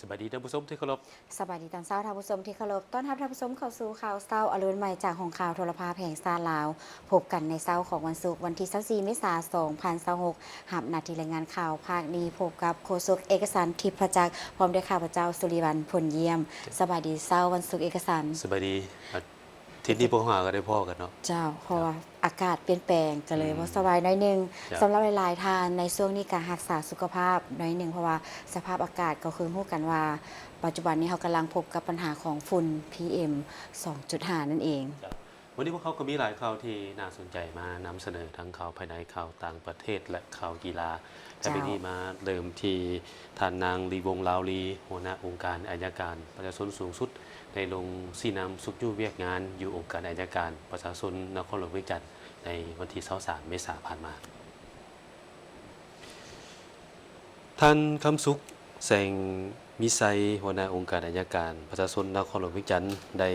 ສະບາຍດີທ່ານຜູ້ຊົມທີ່ເຄົາລົບ. ສະບາຍດີຕອນເຊົ້າທ່ານຜູ້ຊົມທີ່ເຄົາລົບ. ຕ້ອນຮັບທ່ານຜູ້ຊົມເຂົ້າສູ່ຂ່າວເຊົ້າອາລຸນໃໝ່ຈາກຫ້ອງຂ່າວໂທລະພາບແຫ່ງຊາດລາວ. ພົບກັນໃນເຊົ້າຂອງວັນສຸກ ວັນທີຊາວສີ່ ເມສາ ສອງພັນຊາວຫົກ. ຮັບໜ້າທີ່ລາຍງານຂ່າວພາກນີ້ ພົບກັບໂຄສົກເອກະສັນ ທິບພະຈັກ ພ້ອມດ້ວຍຂ້າພະເຈົ້າ ສຸລິວັນ ພົນຢ້ຽມ. ສະບາຍດີເຊົ້າວັນສຸກ ເອກະສັນ. ສະບາຍດີ. ອາທິດນີ້ພວກເຮົາກໍໄດ້ພໍ້ກັນເນາະ. ເຈົ້າ, ເພາະວ່າອາກາດປ່ຽນແປງ ກໍເລີຍບໍ່ສະບາຍໜ້ອຍໜຶ່ງ. ສຳລັບຫຼາຍໆທ່ານໃນຊ່ວງນີ້ກໍຮັກສາສຸຂະພາບໜ້ອຍໜຶ່ງ ເພາະວ່າສະພາບອາກາດກໍຄືຮູ້ກັນວ່າ ປັດຈຸບັນນີ້ເຮົາກຳລັງພົບກັບບັນຫາຂອງຝຸ່ນ ພີເອັມ ສອງຈຸດຫ້າ ນັ້ນເອງ. ເຈົ້າ, ວັນນີ້ພວກເຮົາກໍມີຫຼາຍຂ່າວທີ່ໜ້າສົນໃຈມານຳສະເໜີ ທັງຂ່າວພາຍໃນ, ຂ່າວຕ່າງປະເທດ ແລະ ຂ່າວກິລາ. ແຕ່ມື້ນີ້ມາເລີ່ມທີ່ທ່ານນາງ ລີວົງ ລາວລີ ຫົວໜ້າອົງການໄອຍະການປະຊາຊົນສູງສຸດ ໄດ້ລົງຊີ້ນຳຊຸກຍູ້ວຽກງານຢູ່ອົງການໄອຍະການປະຊາຊົນນະຄອນຫຼວງວຽງຈັນ ໃນວັນທີຊາວສາມ ເມສາຜ່ານມາ. ທ່ານ ຄຳສຸກ ແສງມີໄຊ ຫົວໜ້າອົງການໄອຍະການປະຊາຊົນນະຄອນຫຼວງວຽງຈັນ ໄດ້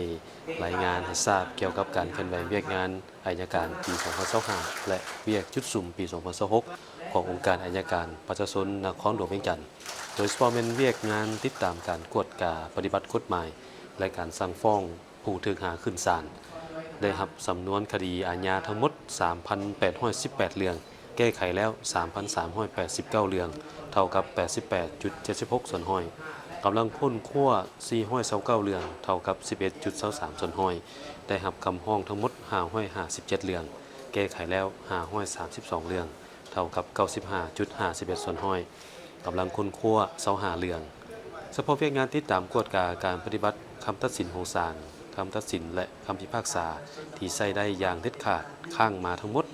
ລາຍງານໃຫ້ຊາບກ່ຽວກັບການເຄື່ອນໄຫວວຽກງານໄອຍະການປີສອງພັນຊາວຫ້າ ແລະ ວຽກຈຸດສຸມປີສອງພັນຊາວຫົກ ຂອງອົງການໄອຍະການປະຊາຊົນນະຄອນຫຼວງວຽງຈັນ, ໂດຍສະເພາະແມ່ນວຽກງານຕິດຕາມການກວດກາປະຕິບັດກົດໝາຍ ແລະ ການສັ່ງຟ້ອງ ຜູ້ຖືກຫາຂຶ້ນສານ ໄດ້ຮັບສຳນວນຄະດີອາຍາທັງໝົດ ສາມພັນແປດຮ້ອຍສິບແປດເລື່ອງ, ແກ້ໄຂແລ້ວ ສາມພັນສາມຮ້ອຍແປດສິບເກົ້າເລື່ອງ ເທົ່າກັບ ແປດສິບແປດຈຸດເຈັດສິບຫົກສ່ວນຮ້ອຍ, ກຳລັງຄົ້ນຄວ້າ ສີ່ຮ້ອຍຊາວເກົ້າເລື່ອງ ເທົ່າກັບ ສິບເອັດຈຸດຊາວສາມສ່ວນຮ້ອຍ, ໄດ້ຮັບຄຳຮ້ອງທັງໝົດ ຫ້າຮ້ອຍຫ້າສິບເຈັດເລື່ອງ, ແກ້ໄຂແລ້ວ ຫ້າຮ້ອຍສາມສິບສອງເລື່ອງ ເທົ່າກັບ ເກົ້າສິບຫ້າຈຸດຫ້າສິບເອັດສ່ວນຮ້ອຍ. ກຳລັງຄົ້ນຄວ້າ ຊາວຫ້າເລື່ອງ. ສະເພາະວຽກງານຕິດຕາມກວດກາການປະຕິບັດຄຳຕັດສິນຂອງສານ, ຄຳຕັດສິນ ແລະ ຄຳພິພາກສາ ທີ່ໃຊ້ໄດ້ຢ່າງເດັດຂາດ ຄ້າງມາທັງໝົດ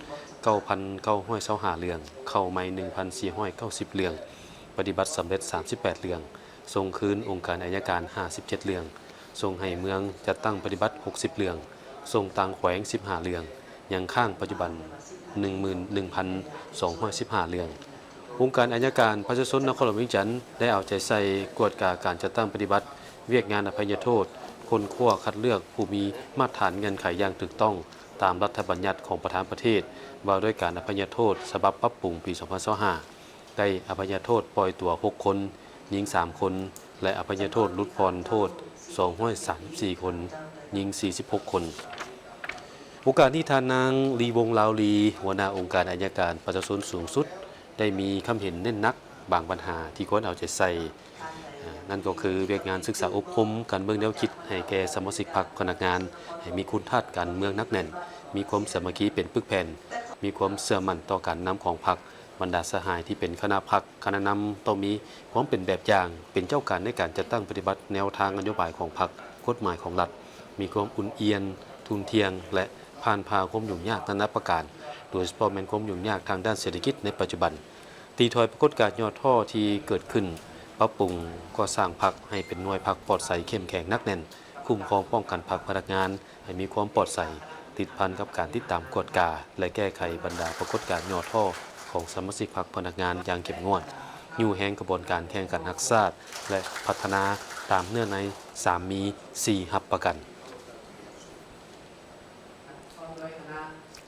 ເກົ້າພັນເກົ້າຮ້ອຍຊາວຫ້າເລື່ອງ, ເຂົ້າໃໝ່ ໜຶ່ງພັນສີ່ຮ້ອຍເກົ້າສິບເລື່ອງ, ປະຕິບັດສຳເລັດ ສາມສິບແປດເລື່ອງ, ສົ່ງຄືນອົງການໄອຍະການ ຫ້າສິບເຈັດເລື່ອງ, ສົ່ງໃຫ້ເມືອງຈັດຕັ້ງປະຕິບັດ ຫົກສິບເລື່ອງ, ສົ່ງຕ່າງແຂວງ ສິບຫ້າເລື່ອງ, ຍັງຄ້າງປັດຈຸບັນ ໜຶ່ງໝື່ນໜຶ່ງພັນສອງຮ້ອຍສິບຫ້າເລື່ອງ. ອົງການໄອຍະການປະຊາຊົນນະຄອນຫຼວງວຽງຈັນ ໄດ້ເອົາໃຈໃສ່ກວດກາການຈັດຕັ້ງປະຕິບັດວຽກງານອະໄພຍະໂທດ, ຄົ້ນຄວ້າຄັດເລືອກຜູ້ມີມາດຖານເງື່ອນໄຂຢ່າງຖືກຕ້ອງ ຕາມລັດຖະບັນຍັດຂອງປະທານປະເທດ ວ່າດ້ວຍການອະໄພຍະໂທດ ສະບັບປັບປຸງປີສອງພັນຊາວຫ້າ, ໄດ້ອະໄພຍະໂທດປ່ອຍຕົວ ຫົກຄົນ, ຍິງ ສາມຄົນ ແລະ ອະໄພຍະໂທດຫຼຸດຜ່ອນໂທດ ສອງຮ້ອຍສາມສິບສີ່ຄົນ, ຍິງ ສີ່ສິບຫົກຄົນ. ໂອກາດນີ້ ທ່ານນາງ ລີວົງ ລາວລີ ຫົວໜ້າອົງການໄອຍະການປະຊາຊົນສູງສຸດ ໄດ້ມີຄຳເຫັນເນັ້ນໜັກບາງບັນຫາທີ່ຄວນເອົາໃຈໃສ່, ນັ້ນກໍຄືວຽກງານສຶກສາອົບຮົມການເບິ່ງແນວຄິດໃຫ້ແກ່ສະມາຊິກພັກ, ພະນັກງານ ໃຫ້ມີຄຸນທາດການເມືອງໜັກແໜ້ນ, ມີຄວາມສາມັກຄີເປັນປຶກແຜ່ນ, ມີຄວາມເຊື່ອໝັ້ນຕໍ່ການນຳຂອງພັກ, ບັນດາສະຫາຍທີ່ເປັນຄະນະພັກ, ຄະນະນຳ ຕ້ອງມີຄວາມເປັນແບບຢ່າງ, ເປັນເຈົ້າການໃນການຈັດຕັ້ງປະຕິບັດແນວທາງນະໂຍບາຍຂອງພັກ, ກົດໝາຍຂອງລັດ, ມີຄວາມອຸ່ນອຽນ, ທຸ່ນທ່ຽງ ແລະ ຜ່ານຜ່າຄວາມຫຍຸ້ງຍາກນານາປະການ, ໂດຍສະເພາະແມ່ນຄວາມຫຍຸ້ງຍາກທາງດ້ານເສດຖະກິດໃນປັດຈຸບັນ, ຕີຖອຍປາກົດການຫຍໍ້ທໍ້ທີ່ເກີດຂຶ້ນ, ປັບປຸງກໍ່ສ້າງພັກໃຫ້ເປັນໜ່ວຍພັກປອດໃສ, ເຂັ້ມແຂງ, ໜັກແໜ້ນ, ຄຸ້ມຄອງປ້ອງກັນພັກພະນັກງານ ໃຫ້ມີຄວາມປອດໃສ, ຕິດພັນກັບການຕິດຕາມກວດກາ ແລະ ແກ້ໄຂບັນດາປາກົດການຫຍໍ້ທໍ້ຂອງສະມາຊິກພັກພະນັກງານຢ່າງເຂັ້ມງວດ, ຍູ້ແຮງຂະບວນການແຂ່ງຂັນຮັກຊາດ ແລະ ພັດທະນາຕາມເນື້ອໃນ ສາມມີ ສີ່ຮັບປະກັນ.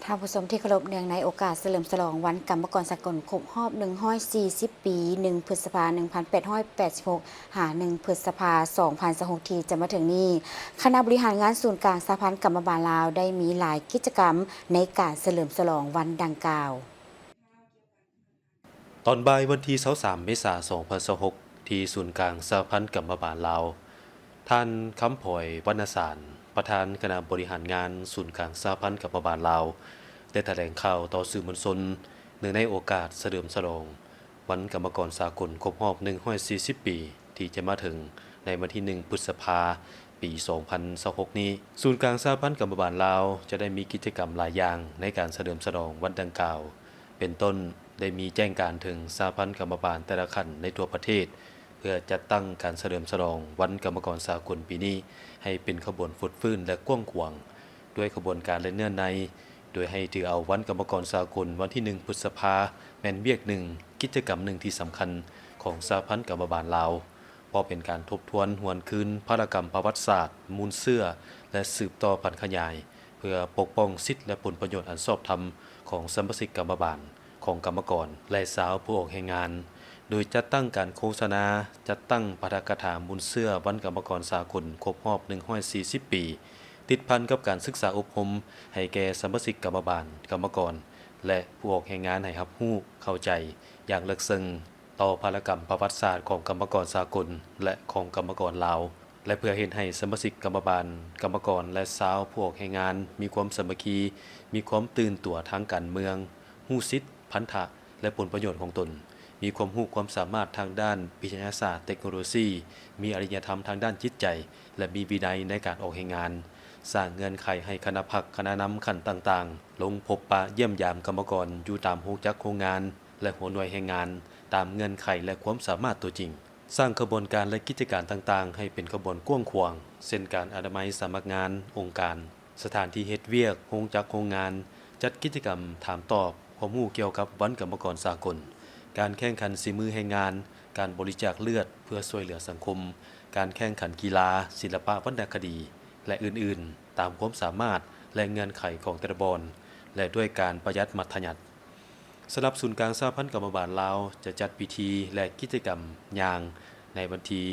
ທ່ານຜູ້ຊົມທີ່ເຄົາລົບ, ເນື່ອງໃນໂອກາດສະເຫຼີມສະຫຼອງວັນກຳມະກອນສາກົນຄົບຮອບໜຶ່ງຮ້ອຍສີ່ສິບປີ, ໜຶ່ງ ພຶດສະພາ ໜຶ່ງພັນແປດຮ້ອຍແປດສິບຫົກ ຫາ ໜຶ່ງ ພຶດສະພາ ສອງພັນຊາວຫົກ ທີ່ຈະມາເຖິງນີ້, ຄະນະບໍລິຫານງານສູນກາງສະຫະພັນກຳມະບານລາວ ໄດ້ມີຫຼາຍກິດຈະກຳໃນການສະເຫຼີມສະຫຼອງວັນດັ່ງກ່າວ. ຕອນບ່າຍວັນທີຊາວສາມ ເມສາ ສອງພັນຊາວຫົກ ທີ່ສູນກາງສະຫະພັນກຳມະບານລາວ, ທ່ານ ຄຳຜອຍ ວັນນະສານ ປະທານຄະນະບໍລິຫານງານສູນກາງສະຫະພັນກຳມະບານລາວ ໄດ້ຖະແຫຼງຂ່າວຕໍ່ສື່ມວນຊົນ ເນື່ອງໃນໂອກາດສະເຫຼີມສະຫຼອງວັນກຳມະກອນສາກົນຄົບຮອບໜຶ່ງຮ້ອຍສີ່ສິບປີ ທີ່ຈະມາເຖິງໃນວັນທີໜຶ່ງ ພຶດສະພາ ປີສອງພັນຊາວຫົກນີ້. ສູນກາງສະຫະພັນກຳມະບານລາວ ຈະໄດ້ມີກິດຈະກຳຫຼາຍຢ່າງໃນການສະເຫຼີມສະຫຼອງວັນດັ່ງກ່າວ, ເປັນຕົ້ນ ໄດ້ມີແຈ້ງການເຖິງສະຫະພັນກຳມະບານແຕ່ລະຂັ້ນໃນທົ່ວປະເທດ ເພື່ອຈັດຕັ້ງການສະເຫຼີມສະຫຼອງວັນກຳມະກອນສາກົນປີນີ້ ໃຫ້ເປັນຂະບວນຟົດຟື້ນ ແລະ ກວ້າງຂວາງ ດ້ວຍຂະບວນການ ແລະ ເນື້ອໃນ, ໂດຍໃຫ້ຖືເອົາວັນກຳມະກອນສາກົນວັນທີໜຶ່ງ ພຶດສະພາ ແມ່ນວຽກໜຶ່ງ, ກິດຈະກຳໜຶ່ງທີ່ສຳຄັນຂອງສະຫະພັນກຳມະບານລາວ, ເພາະເປັນການທົບທວນຫວນຄືນພາລະກຳປະຫວັດສາດ, ມູນເຊື້ອ ແລະ ສືບຕໍ່ຜັນຂະຫຍາຍ ເພື່ອປົກປ້ອງສິດ ແລະ ຜົນປະໂຫຍດອັນຊອບທຳຂອງສະມາຊິກກຳມະບານ, ຂອງກຳມະກອນ ແລະ ຊາວຜູ້ອອກແຮງງານ, ໂດຍຈັດຕັ້ງການໂຄສະນາ, ຈັດຕັ້ງປາຖະກະຖາໝູນເຊື້ອວັນກຳມະກອນສາກົນຄົບຮອບໜຶ່ງຮ້ອຍສີ່ສິບປີ, ຕິດພັນກັບການສຶກສາອົບຮົມໃຫ້ແກ່ສະມາຊິກກຳມະບານ, ກຳມະກອນ ແລະ ຜູ້ອອກແຮງງານໃຫ້ຮັບຮູ້ເຂົ້າໃຈຢ່າງເລິກເຊິ່ງຕໍ່ພາລະກຳປະຫວັດສາດຂອງກຳມະກອນສາກົນ ແລະ ຂອງກຳມະກອນລາວ ແລະ ເພື່ອເຮັດໃຫ້ສະມາຊິກກຳມະບານ, ກຳມະກອນ ແລະ ຊາວຜູ້ອອກແຮງງານມີຄວາມສາມັກຄີ, ມີຄວາມຕື່ນຕົວທາງການເມືອງ, ຮູ້ສິດ, ພັນທະ ແລະ ຜົນປະໂຫຍດຂອງຕົນ, ມີຄວາມຮູ້ຄວາມສາມາດທາງດ້ານວິທະຍາສາດ, ເຕັກໂນໂລຊີ, ມີອະລິຍະທຳທາງດ້ານຈິດໃຈ ແລະ ມີວິໄນໃນການອອກແຮງງານ, ສ້າງເງື່ອນໄຂໃຫ້ຄະນະພັກ, ຄະນະນຳຂັ້ນຕ່າງໆ ລົງພົບປະຢ້ຽມຢາມກຳມະກອນຢູ່ຕາມໂຮງຈັກໂຮງງານ ແລະ ຫົວໜ່ວຍແຮງງານ ຕາມເງື່ອນໄຂ ແລະ ຄວາມສາມາດຕົວຈິງ, ສ້າງຂະບວນການ ແລະ ກິດຈະການຕ່າງໆໃຫ້ເປັນຂະບວນກວ້າງຂວາງ, ເຊັ່ນ ການອະນາໄມສະໝັກງານ, ອົງການ, ສະຖານທີ່ເຮັດວຽກ, ໂຮງຈັກໂຮງງານ, ຈັດກິດຈະກຳຖາມຕອບຄວາມຮູ້ກ່ຽວກັບວັນກຳມະກອນສາກົນ, ການແຂ່ງຂັນສີມືແຮງງານ, ການບໍລິຈາກເລືອດເພື່ອຊ່ວຍເຫຼືອສັງຄົມ, ການແຂ່ງຂັນກິລາ, ສິລະປະວັນນະຄະດີ ແລະ ອື່ນໆ ຕາມຄວາມສາມາດ ແລະ ເງື່ອນໄຂຂອງແຕ່ລະບ່ອນ ແລະ ດ້ວຍການປະຢັດມັດທະຍັດ. ສຳລັບສູນກາງສະຫະພັນກຳມະບານລາວ ຈະຈັດພິທີ ແລະ ກິດຈະກຳຍ່າງໃນວັນທີ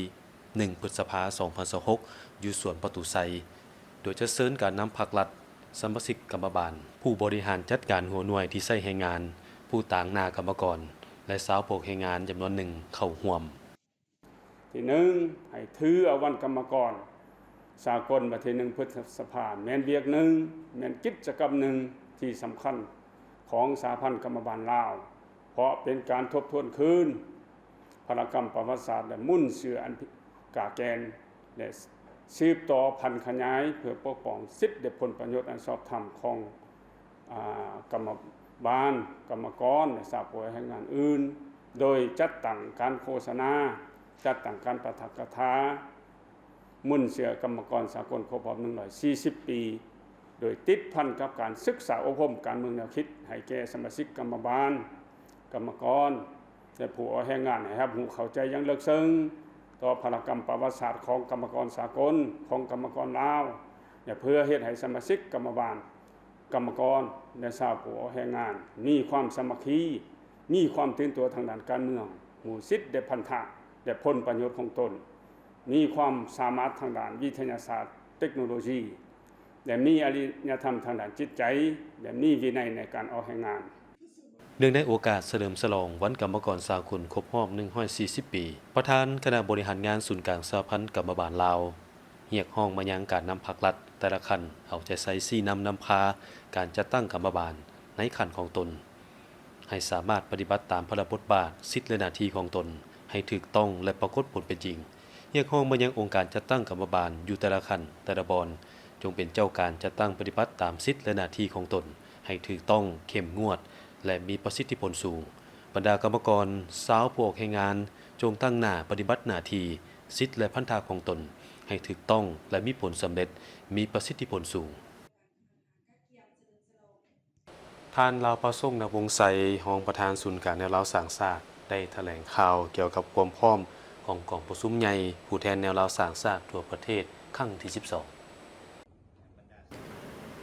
ໜຶ່ງ ພຶດສະພາ ສອງພັນຊາວຫົກ ຢູ່ສວນປະຕູໄຊ, ໂດຍຈະເຊີນການນຳພັກລັດ, ສະມາຊິກກຳມະບານ, ຜູ້ບໍລິຫານຈັດການຫົວໜ່ວຍທີ່ໃຊ້ແຮງງານ, ຜູ້ຕາງໜ້າກຳມະກອນ ແລະ ຊາວພວກແຮງງານຈຳນວນໜຶ່ງເຂົ້າຮ່ວມ. ທີໜຶ່ງ ໃຫ້ຖືເອົາວັນກຳມະກອນສາກົນວັນທີໜຶ່ງ ພຶດສະພາ ແມ່ນວຽກໜຶ່ງ, ແມ່ນກິດຈະກຳໜຶ່ງທີ່ສຳຄັນຂອງສະຫະພັນກຳມະບານລາວ, ເພາະເປັນການທົບທວນຄືນ ພາລະກຳປະຫວັດສາດ ແລະ ມູນເຊື້ອອັນກາແກ່ນ ແລະ ສືບຕໍ່ຜັນຂະຫຍາຍເພື່ອປົກປ້ອງສິດ ແລະ ຜົນປະໂຫຍດອັນຊອບທຳຂອງ ອາ ກຳມະບານ, ກຳມະກອນ ແລະ ຊາວຜູ້ອອກແຮງງານອື່ນ, ໂດຍຈັດຕັ້ງການໂຄສະນາ, ຈັດຕັ້ງການປາຖະກະຖາ ໝູນເຊື້ອກຳມະກອນສາກົນຄົບຮອບໜຶ່ງຮ້ອຍສີ່ສິບປີ, ໂດຍຕິດພັນກັບການສຶກສາອົບຮົມການເມືອງແນວຄິດໃຫ້ແກ່ສະມາຊິກກຳມະບານ, ກຳມະກອນ ແລະ ຜູ້ອອກແຮງງານໃຫ້ຮັບຮູ້ເຂົ້າໃຈຢ່າງເລິກເຊິ່ງຕໍ່ພາລະກຳປະຫວັດສາດຂອງກຳມະກອນສາກົນ, ຂອງກຳມະກອນລາວ ແລະ ເພື່ອເຮັດໃຫ້ສະມາຊິກກຳມະບານ, ກຳມະກອນ ແລະ ຊາວຜູ້ອອກແຮງງານມີຄວາມສາມັກຄີ, ມີຄວາມຕື່ນຕົວທາງດ້ານການເມືອງ, ຮູ້ສິດ ແລະ ພັນທະ ແລະ ຜົນປະໂຫຍດຂອງຕົນ, ມີຄວາມສາມາດທາງດ້ານວິທະຍາສາດ, ເຕັກໂນໂລຊີ ແລະ ມີອະລິຍະທຳທາງດ້ານຈິດໃຈ ແລະ ມີວິໄນໃນການອອກແຮງງານ. ເນື່ອງໃນໂອກາດສະເຫຼີມສະຫຼອງວັນກຳມະກອນສາກົນຄົບຮອບໜຶ່ງຮ້ອຍສີ່ສິບປີ, ປະທານຄະນະບໍລິຫານງານສູນກາງສະຫະພັນກຳມະບານລາວ ຮຽກຮ້ອງມາຍັງການນຳພັກລັດແຕ່ລະຂັ້ນ ເອົາໃຈໃສ່ຊີ້ນຳນຳພາການຈັດຕັ້ງກຳມະບານໃນຂັ້ນຂອງຕົນ ໃຫ້ສາມາດປະຕິບັດຕາມພາລະບົດບາດ, ສິດ ແລະ ໜ້າທີ່ຂອງຕົນໃຫ້ຖືກຕ້ອງ ແລະ ປາກົດຜົນເປັນຈິງ. ຮຽກຮ້ອງມາຍັງອົງການຈັດຕັ້ງກຳມະບານຢູ່ແຕ່ລະຂັ້ນ, ແຕ່ລະບ່ອນ, ຈົ່ງເປັນເຈົ້າການຈັດຕັ້ງປະຕິບັດຕາມສິດ ແລະ ໜ້າທີ່ຂອງຕົນໃຫ້ຖືກຕ້ອງ, ເຂັ້ມງວດ ແລະ ມີປະສິດທິຜົນສູງ. ບັນດາກຳມະກອນ, ຊາວຜູ້ອອກແຮງງານ, ຈົ່ງຕັ້ງໜ້າປະຕິບັດໜ້າທີ່, ສິດ ແລະ ພັນທະຂອງຕົນໃຫ້ຖືກຕ້ອງ ແລະ ມີຜົນສຳເລັດ, ມີປະສິດທິຜົນສູງ. ທ່ານ ລາວປາສົງ ນາວົງໄຊ, ຮອງປະທານສູນກາງແນວລາວສ້າງຊາດ ໄດ້ຖະແຫຼງຂ່າວກ່ຽວກັບຄວາມພ້ອມຂອງກອງປະຊຸມໃຫຍ່ຜູ້ແທນແນວລາວສ້າງຊາດທົ່ວປະເທດຄັ້ງທີສິບສອງ.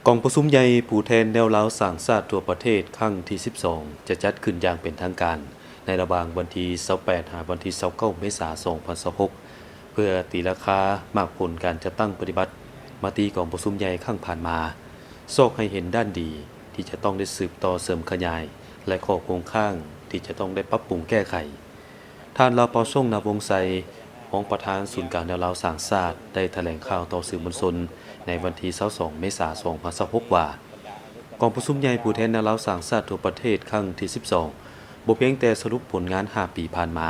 ກອງປະຊຸມໃຫຍ່ຜູ້ແທນແນວລາວສ້າງຊາດທົ່ວປະເທດຄັ້ງທີສິບສອງ ຈະຈັດຂຶ້ນຢ່າງເປັນທາງການໃນລະຫວ່າງວັນທີຊາວແປດ ຫາວັນທີຊາວເກົ້າ ເມສາ ສອງພັນຊາວຫົກ ເພື່ອຕີລາຄາໝາກຜົນການຈັດຕັ້ງປະຕິບັດມະຕິກອງປະຊຸມໃຫຍ່ຄັ້ງຜ່ານມາ, ຊອກໃຫ້ເຫັນດ້ານດີທີ່ຈະຕ້ອງໄດ້ສືບຕໍ່ເສີມຂະຫຍາຍ ແລະ ຂໍ້ຄົງຄ້າງທີ່ຈະຕ້ອງໄດ້ປັບປຸງແກ້ໄຂ. ທ່ານ ລາວປາສົງ ນາວົງໄຊ, ຮອງປະທານສູນກາງແນວລາວສ້າງຊາດ ໄດ້ຖະແຫຼງຂ່າວຕໍ່ສື່ມວນຊົນໃນວັນທີຊາວສອງ ເມສາ ສອງພັນຊາວຫົກ ວ່າ ກອງປະຊຸມໃຫຍ່ຜູ້ແທນແນວລາວສ້າງຊາດທົ່ວປະເທດຄັ້ງທີສິບສອງ ບໍ່ພຽງແຕ່ສະຫຼຸບຜົນງານຫ້າປີຜ່ານມາ,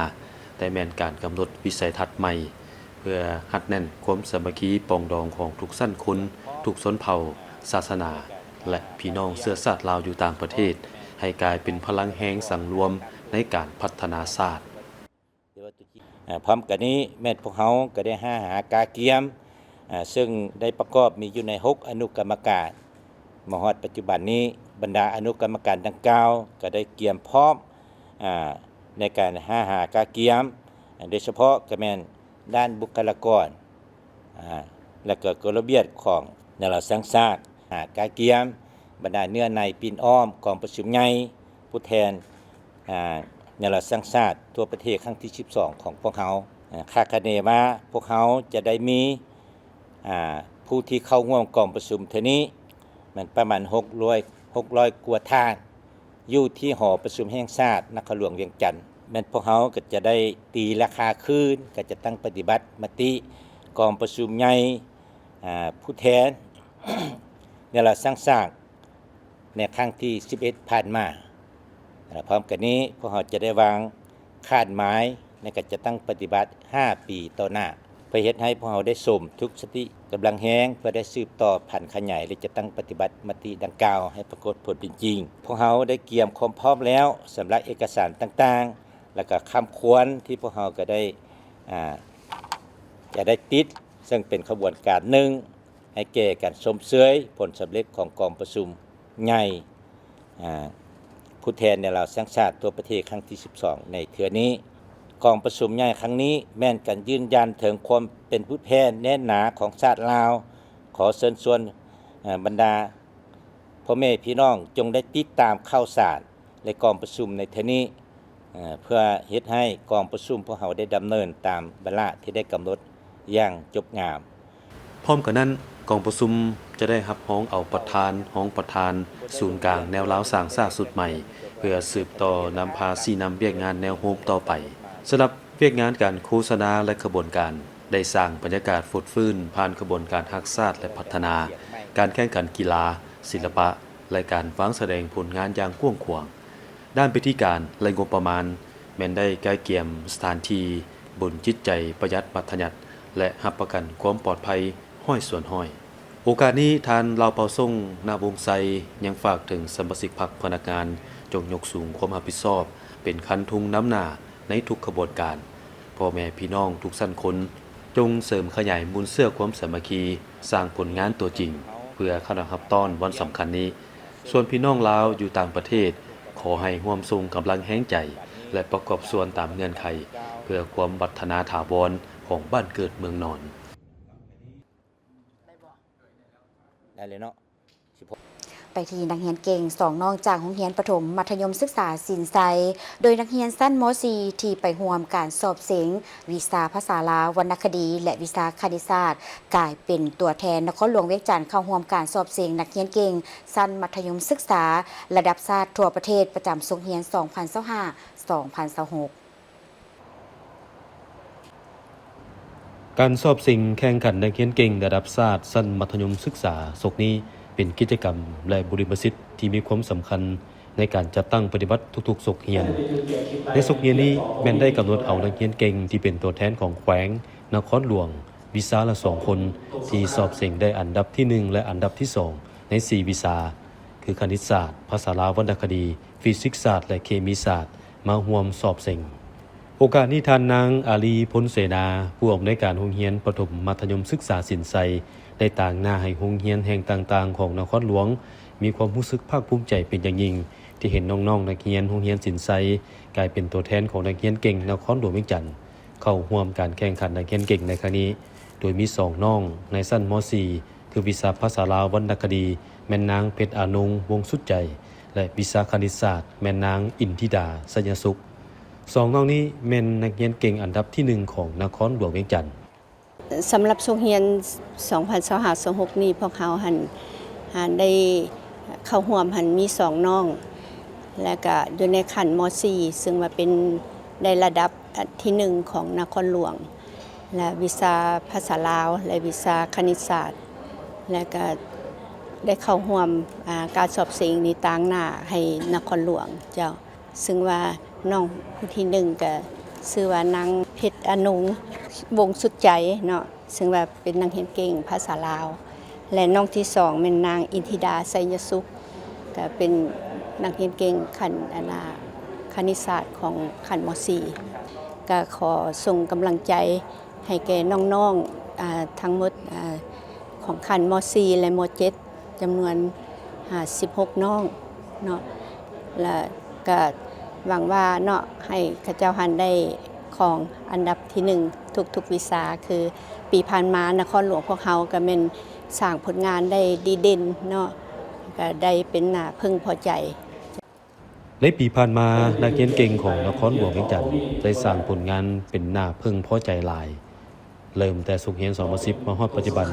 ແຕ່ແມ່ນການກຳນົດວິໄສທັດໃໝ່ ເພື່ອຮັດແໜ້ນຄວາມສາມັກຄີປອງດອງຂອງທຸກຊັ້ນຄົນ, ທຸກຊົນເຜົ່າ, ສາສະໜາ ແລະ ພີ່ນ້ອງເຊື້ອຊາດລາວຢູ່ຕ່າງປະເທດ ໃຫ້ກາຍເປັນພະລັງແຮງສັງລວມໃນການພັດທະນາຊາດ. ເອີ ພ້ອມກັນນີ້ແມ່ນພວກເຮົາກໍໄດ້ຫາ ຫາກະກຽມ ອາ ເຊິ່ງໄດ້ປະກອບມີຢູ່ໃນຫົກອະນຸກຳມະການ. ມາຮອດປັດຈຸບັນນີ້ ບັນດາອະນຸກຳມະການດັ່ງກ່າວກໍໄດ້ກຽມພ້ອມ ອາ ໃນການຫາ ຫາກະກຽມ ໂດຍສະເພາະກໍແມ່ນດ້ານບຸກຄະລາກອນ ອາ ແລະ ກໍກົດລະບຽບຂອງແນວລາວສ້າງຊາດ ຫາກະກຽມ ບັນດາເນື້ອໃນປິ່ນອ້ອມກອງປະຊຸມໃຫຍ່ ຜູ້ແທນ ອາ ແນວລາວສ້າງຊາດທົ່ວປະເທດຄັ້ງທີສິບສອງຂອງພວກເຮົາ. ອາ ຄາດຄະເນວ່າພວກເຮົາຈະໄດ້ມີ ອາ ຜູ້ທີ່ເຂົ້າຮ່ວມກອງປະຊຸມເທື່ອນີ້ແມ່ນປະມານຫົກຮ້ອຍ ຫົກຮ້ອຍກວ່າທ່ານ ຢູ່ທີ່ຫໍປະຊຸມແຫ່ງຊາດນະຄອນຫຼວງວຽງຈັນ. ແມ່ນພວກເຮົາກໍຈະໄດ້ຕີລາຄາຄືນ ກໍຈະຕັ້ງປະຕິບັດມະຕິກອງປະຊຸມໃຫຍ່ ອາ ຜູ້ແທນ ແນວລາວສ້າງຊາດ ໃນຄັ້ງທີສິບເອັດຜ່ານມາ. ແລະ ພ້ອມກັນນີ້ ພວກເຮົາຈະໄດ້ວາງຄາດໝາຍໃນການຈັດຕັ້ງປະຕິບັດຫ້າປີຕໍ່ໜ້າ ເພື່ອເຮັດໃຫ້ພວກເຮົາໄດ້ສົມທຸກສະຕິກຳລັງແຮງ ເພື່ອໄດ້ສືບຕໍ່ຜັນຂະຫຍາຍ ແລະ ຈັດຕັ້ງປະຕິບັດມະຕິດັ່ງກ່າວໃຫ້ປາກົດຜົນເປັນຈິງ. ພວກເຮົາໄດ້ກຽມຄວາມພ້ອມແລ້ວສຳລັບເອກະສານຕ່າງໆ ແລະ ກໍຄຳຄວນທີ່ພວກເຮົາກໍໄດ້ ອາ ຈະໄດ້ຕິດ ເຊິ່ງເປັນຂະບວນການໜຶ່ງ ໃຫ້ແກ່ການຊົມເຊີຍຜົນສຳເລັດຂອງກອງປະຊຸມໃຫຍ່ ອາ ຜູ້ແທນແນວລາວສ້າງຊາດທົ່ວປະເທດຄັ້ງທີສິບສອງໃນເທື່ອນີ້. ກອງປະຊຸມໃຫຍ່ຄັ້ງນີ້ແມ່ນການຢືນຢັນເຖິງຄວາມເປັນພູດແຜ່ນແໜ້ນໜາຂອງຊາດລາວ. ຂໍເຊີນຊວນ ອາ ບັນດາພໍ່ແມ່ພີ່ນ້ອງຈົ່ງໄດ້ຕິດຕາມຂ່າວສານ ແລະ ກອງປະຊຸມໃນເທື່ອນີ້ ເພື່ອເຮັດໃຫ້ກອງປະຊຸມພວກເຮົາໄດ້ດຳເນີນຕາມວາລະທີ່ໄດ້ກຳນົດຢ່າງຈົບງາມ. ພ້ອມກັນນັ້ນ, ກອງປະຊຸມຈະໄດ້ຮັບຮອງເອົາປະທານ, ຮອງປະທານສູນກາງແນວລາວສ້າງຊາດຊຸດໃໝ່ ເພື່ອສືບຕໍ່ນຳພາຊີ້ນຳວຽກງານແນວໂຮມຕໍ່ໄປ. ສຳລັບວຽກງານການໂຄສະນາ ແລະ ຂະບວນການ ໄດ້ສ້າງບັນຍາກາດຟົດຟື້ນຜ່ານຂະບວນການຮັກຊາດ ແລະ ພັດທະນາ, ການແຂ່ງຂັນກິລາ, ສິລະປະ ແລະ ການວາງສະແດງຜົນງານຢ່າງກວ້າງຂວາງ. ດ້ານພິທີການ ແລະ ງົບປະມານ ແມ່ນໄດ້ກະກຽມສະຖານທີ່, ບຸນຈິດໃຈປະຢັດມັດທະຍັດ ແລະ ຮັບປະກັນຄວາມປອດໄພຮ້ອຍສ່ວນຮ້ອຍ. ໂອກາດນີ້, ທ່ານ ລາວເປົ່າສົງ ນະວົງໄຊ ຍັງຝາກເຖິງສະມາຊິກພັກ, ພະນັກງານ ຈົ່ງຍົກສູງຄວາມຮັບຜິດຊອບເປັນຄັນທຸງນຳໜ້າໃນທຸກຂະບວນການ. ພໍ່ແມ່ພີ່ນ້ອງທຸກຊັ້ນຄົນ ຈົ່ງເສີມຂະຫຍາຍມູນເຊື້ອຄວາມສາມັກຄີ, ສ້າງຜົນງານຕົວຈິງ ເພື່ອເຂົ້າຮັບຕ້ອນວັນສຳຄັນນີ້. ສ່ວນພີ່ນ້ອງລາວຢູ່ຕ່າງປະເທດ, ຂໍໃຫ້ຮ່ວມສົ່ງກຳລັງແຮງໃຈ ແລະ ປະກອບສ່ວນຕາມເງື່ອນໄຂ ເພື່ອຄວາມວັດທະນາຖາວອນຂອງບ້ານເກີດເມືອງນອນ. ໄດ້ເລີຍເນາະ. ໄປທີ່ນັກຮຽນເກັ່ງສອງນ້ອງຈາກໂຮງຮຽນປະຖົມມັດທະຍົມສຶກສາສິນໄຊ, ໂດຍນັກຮຽນຊັ້ນ ມໍສີ່ ທີ່ໄປຮ່ວມການສອບເສັງວິຊາພາສາລາວ, ວັນນະຄະດີ ແລະ ວິຊາຄະນິດສາດ ກາຍເປັນຕົວແທນນະຄອນຫຼວງວຽງຈັນເຂົ້າຮ່ວມການສອບເສັງນັກຮຽນເກັ່ງຊັ້ນມັດທະຍົມສຶກສາລະດັບຊາດທົ່ວປະເທດ ປະຈຳສົກຮຽນສອງພັນຊາວຫ້າ ສອງພັນຊາວຫົກ. ການສອບເສັງແຂ່ງຂັນນັກຮຽນເກັ່ງລະດັບຊາດຊັ້ນມັດທະຍົມສຶກສາສົກນີ້ ເປັນກິດຈະກຳ ແລະ ບຸລິມະສິດທີ່ມີຄວາມສຳຄັນໃນການຈັດຕັ້ງປະຕິບັດທຸກໆສົກຮຽນ. ໃນສົກຮຽນນີ້ແມ່ນໄດ້ກຳນົດເອົານັກຮຽນເກັ່ງທີ່ເປັນຕົວແທນຂອງແຂວງ, ນະຄອນຫຼວງ, ວິຊາລະສອງຄົນ ທີ່ສອບເສັງໄດ້ອັນດັບທີໜຶ່ງ ແລະ ອັນດັບທີສອງ ໃນສີ່ວິຊາ ຄືຄະນິດສາດ, ພາສາລາວວັນນະຄະດີ, ຟີຊິກສາດ ແລະ ເຄມີສາດ ມາຮ່ວມສອບເສັງ. ໂອກາດນີ້ ທ່ານນາງ ອາລີ ພົນເສນາ ຜູ້ອຳນວຍການໂຮງຮຽນປະຖົມມັດທະຍົມສຶກສາສິນໄຊ ໄດ້ຕາງໜ້າໃຫ້ໂຮງຮຽນແຫ່ງຕ່າງໆຂອງນະຄອນຫຼວງ ມີຄວາມຮູ້ສຶກພາກພູມໃຈເປັນຢ່າງຍິ່ງ ທີ່ເຫັນນ້ອງໆນັກຮຽນໂຮງຮຽນສິນໄຊ ກາຍເປັນຕົວແທນຂອງນັກຮຽນເກັ່ງນະຄອນຫຼວງວຽງຈັນ ເຂົ້າຮ່ວມການແຂ່ງຂັນນັກຮຽນເກັ່ງໃນຄັ້ງນີ້, ໂດຍມີສອງນ້ອງໃນຊັ້ນ ມໍສີ່ ຄືວິຊາພາສາລາວວັນນະຄະດີ ແມ່ນນາງ ເພັດອານົງ ວົງສຸດໃຈ ແລະ ວິຊາຄະນິດສາດ ແມ່ນນາງ ອິນທິດາ ໄຊຍະສຸກ. ສອງນ້ອງນີ້ແມ່ນນັກຮຽນເກັ່ງອັນດັບທີໜຶ່ງຂອງນະຄອນຫຼວງວຽງຈັນ. ສຳລັບສົກຮຽນສອງພັນຊາວຫ້າ ສອງພັນຊາວຫົກນີ້ ພວກເຮົາຫັ້ນ ຫາ ໄດ້ເຂົ້າຮ່ວມຫັ້ນມີສອງນ້ອງ ແລະ ກະຢູ່ໃນຂັ້ນ ມໍສີ່ ເຊິ່ງວ່າເປັນ ໄດ້ລະດັບ ອາ ທີໜຶ່ງຂອງນະຄອນຫຼວງ ແລະ ວິຊາພາສາລາວ ແລະ ວິຊາຄະນິດສາດ ແລະ ກະໄດ້ເຂົ້າຮ່ວມ ອາ ການສອບເສັງນີ້ຕາງໜ້າໃຫ້ນະຄອນຫຼວງເຈົ້າ. ເຊິ່ງວ່ານ້ອງຜູ້ທີໜຶ່ງກະຊື່ວ່ານາງ ເພັດອານົງ ວົງສຸດໃຈເນາະ, ເຊິ່ງວ່າເປັນນັກຮຽນເກັ່ງພາສາລາວ ແລະ ນ້ອງທີສອງແມ່ນນາງ ອິນທິດາ ໄຊຍະສຸກ ກະເປັນນັກຮຽນເກັ່ງຂັ້ນ ອັນນ່າ ຄະນິດສາດຂອງຂັ້ນ ມໍສີ່. ກະຂໍສົ່ງກຳລັງໃຈ ໃຫ້ແກ່ນ້ອງໆ ອາ ທັງໝົດ ອາ ຂອງຂັ້ນ ມໍສີ່ ແລະ ມໍເຈັດ ຈຳນວນ ອາ ສິບຫົກນ້ອງເນາະ ແລະ ກະຫວັງວ່າເນາະ ໃຫ້ເຂົາເຈົ້າຫັ້ນໄດ້ຄອງອັນດັບທີໜຶ່ງທຸກໆວິຊາ. ຄືປີຜ່ານມານະຄອນຫຼວງພວກເຮົາກະແມ່ນສ້າງຜົນງານໄດ້ດີເດັ່ນເນາະ ກະໄດ້ເປັນໜ້າເພິ່ງພໍໃຈ. ໃນປີຜ່ານມາ, ນັກຮຽນເກັ່ງຂອງນະຄອນຫຼວງວຽງຈັນ ໄດ້ສ້າງຜົນງານເປັນໜ້າເພິ່ງພໍໃຈຫຼາຍ. ເລີ່ມແຕ່ສົກຮຽນສອງພັນສິບ ມາຮອດປັດຈຸບັນ,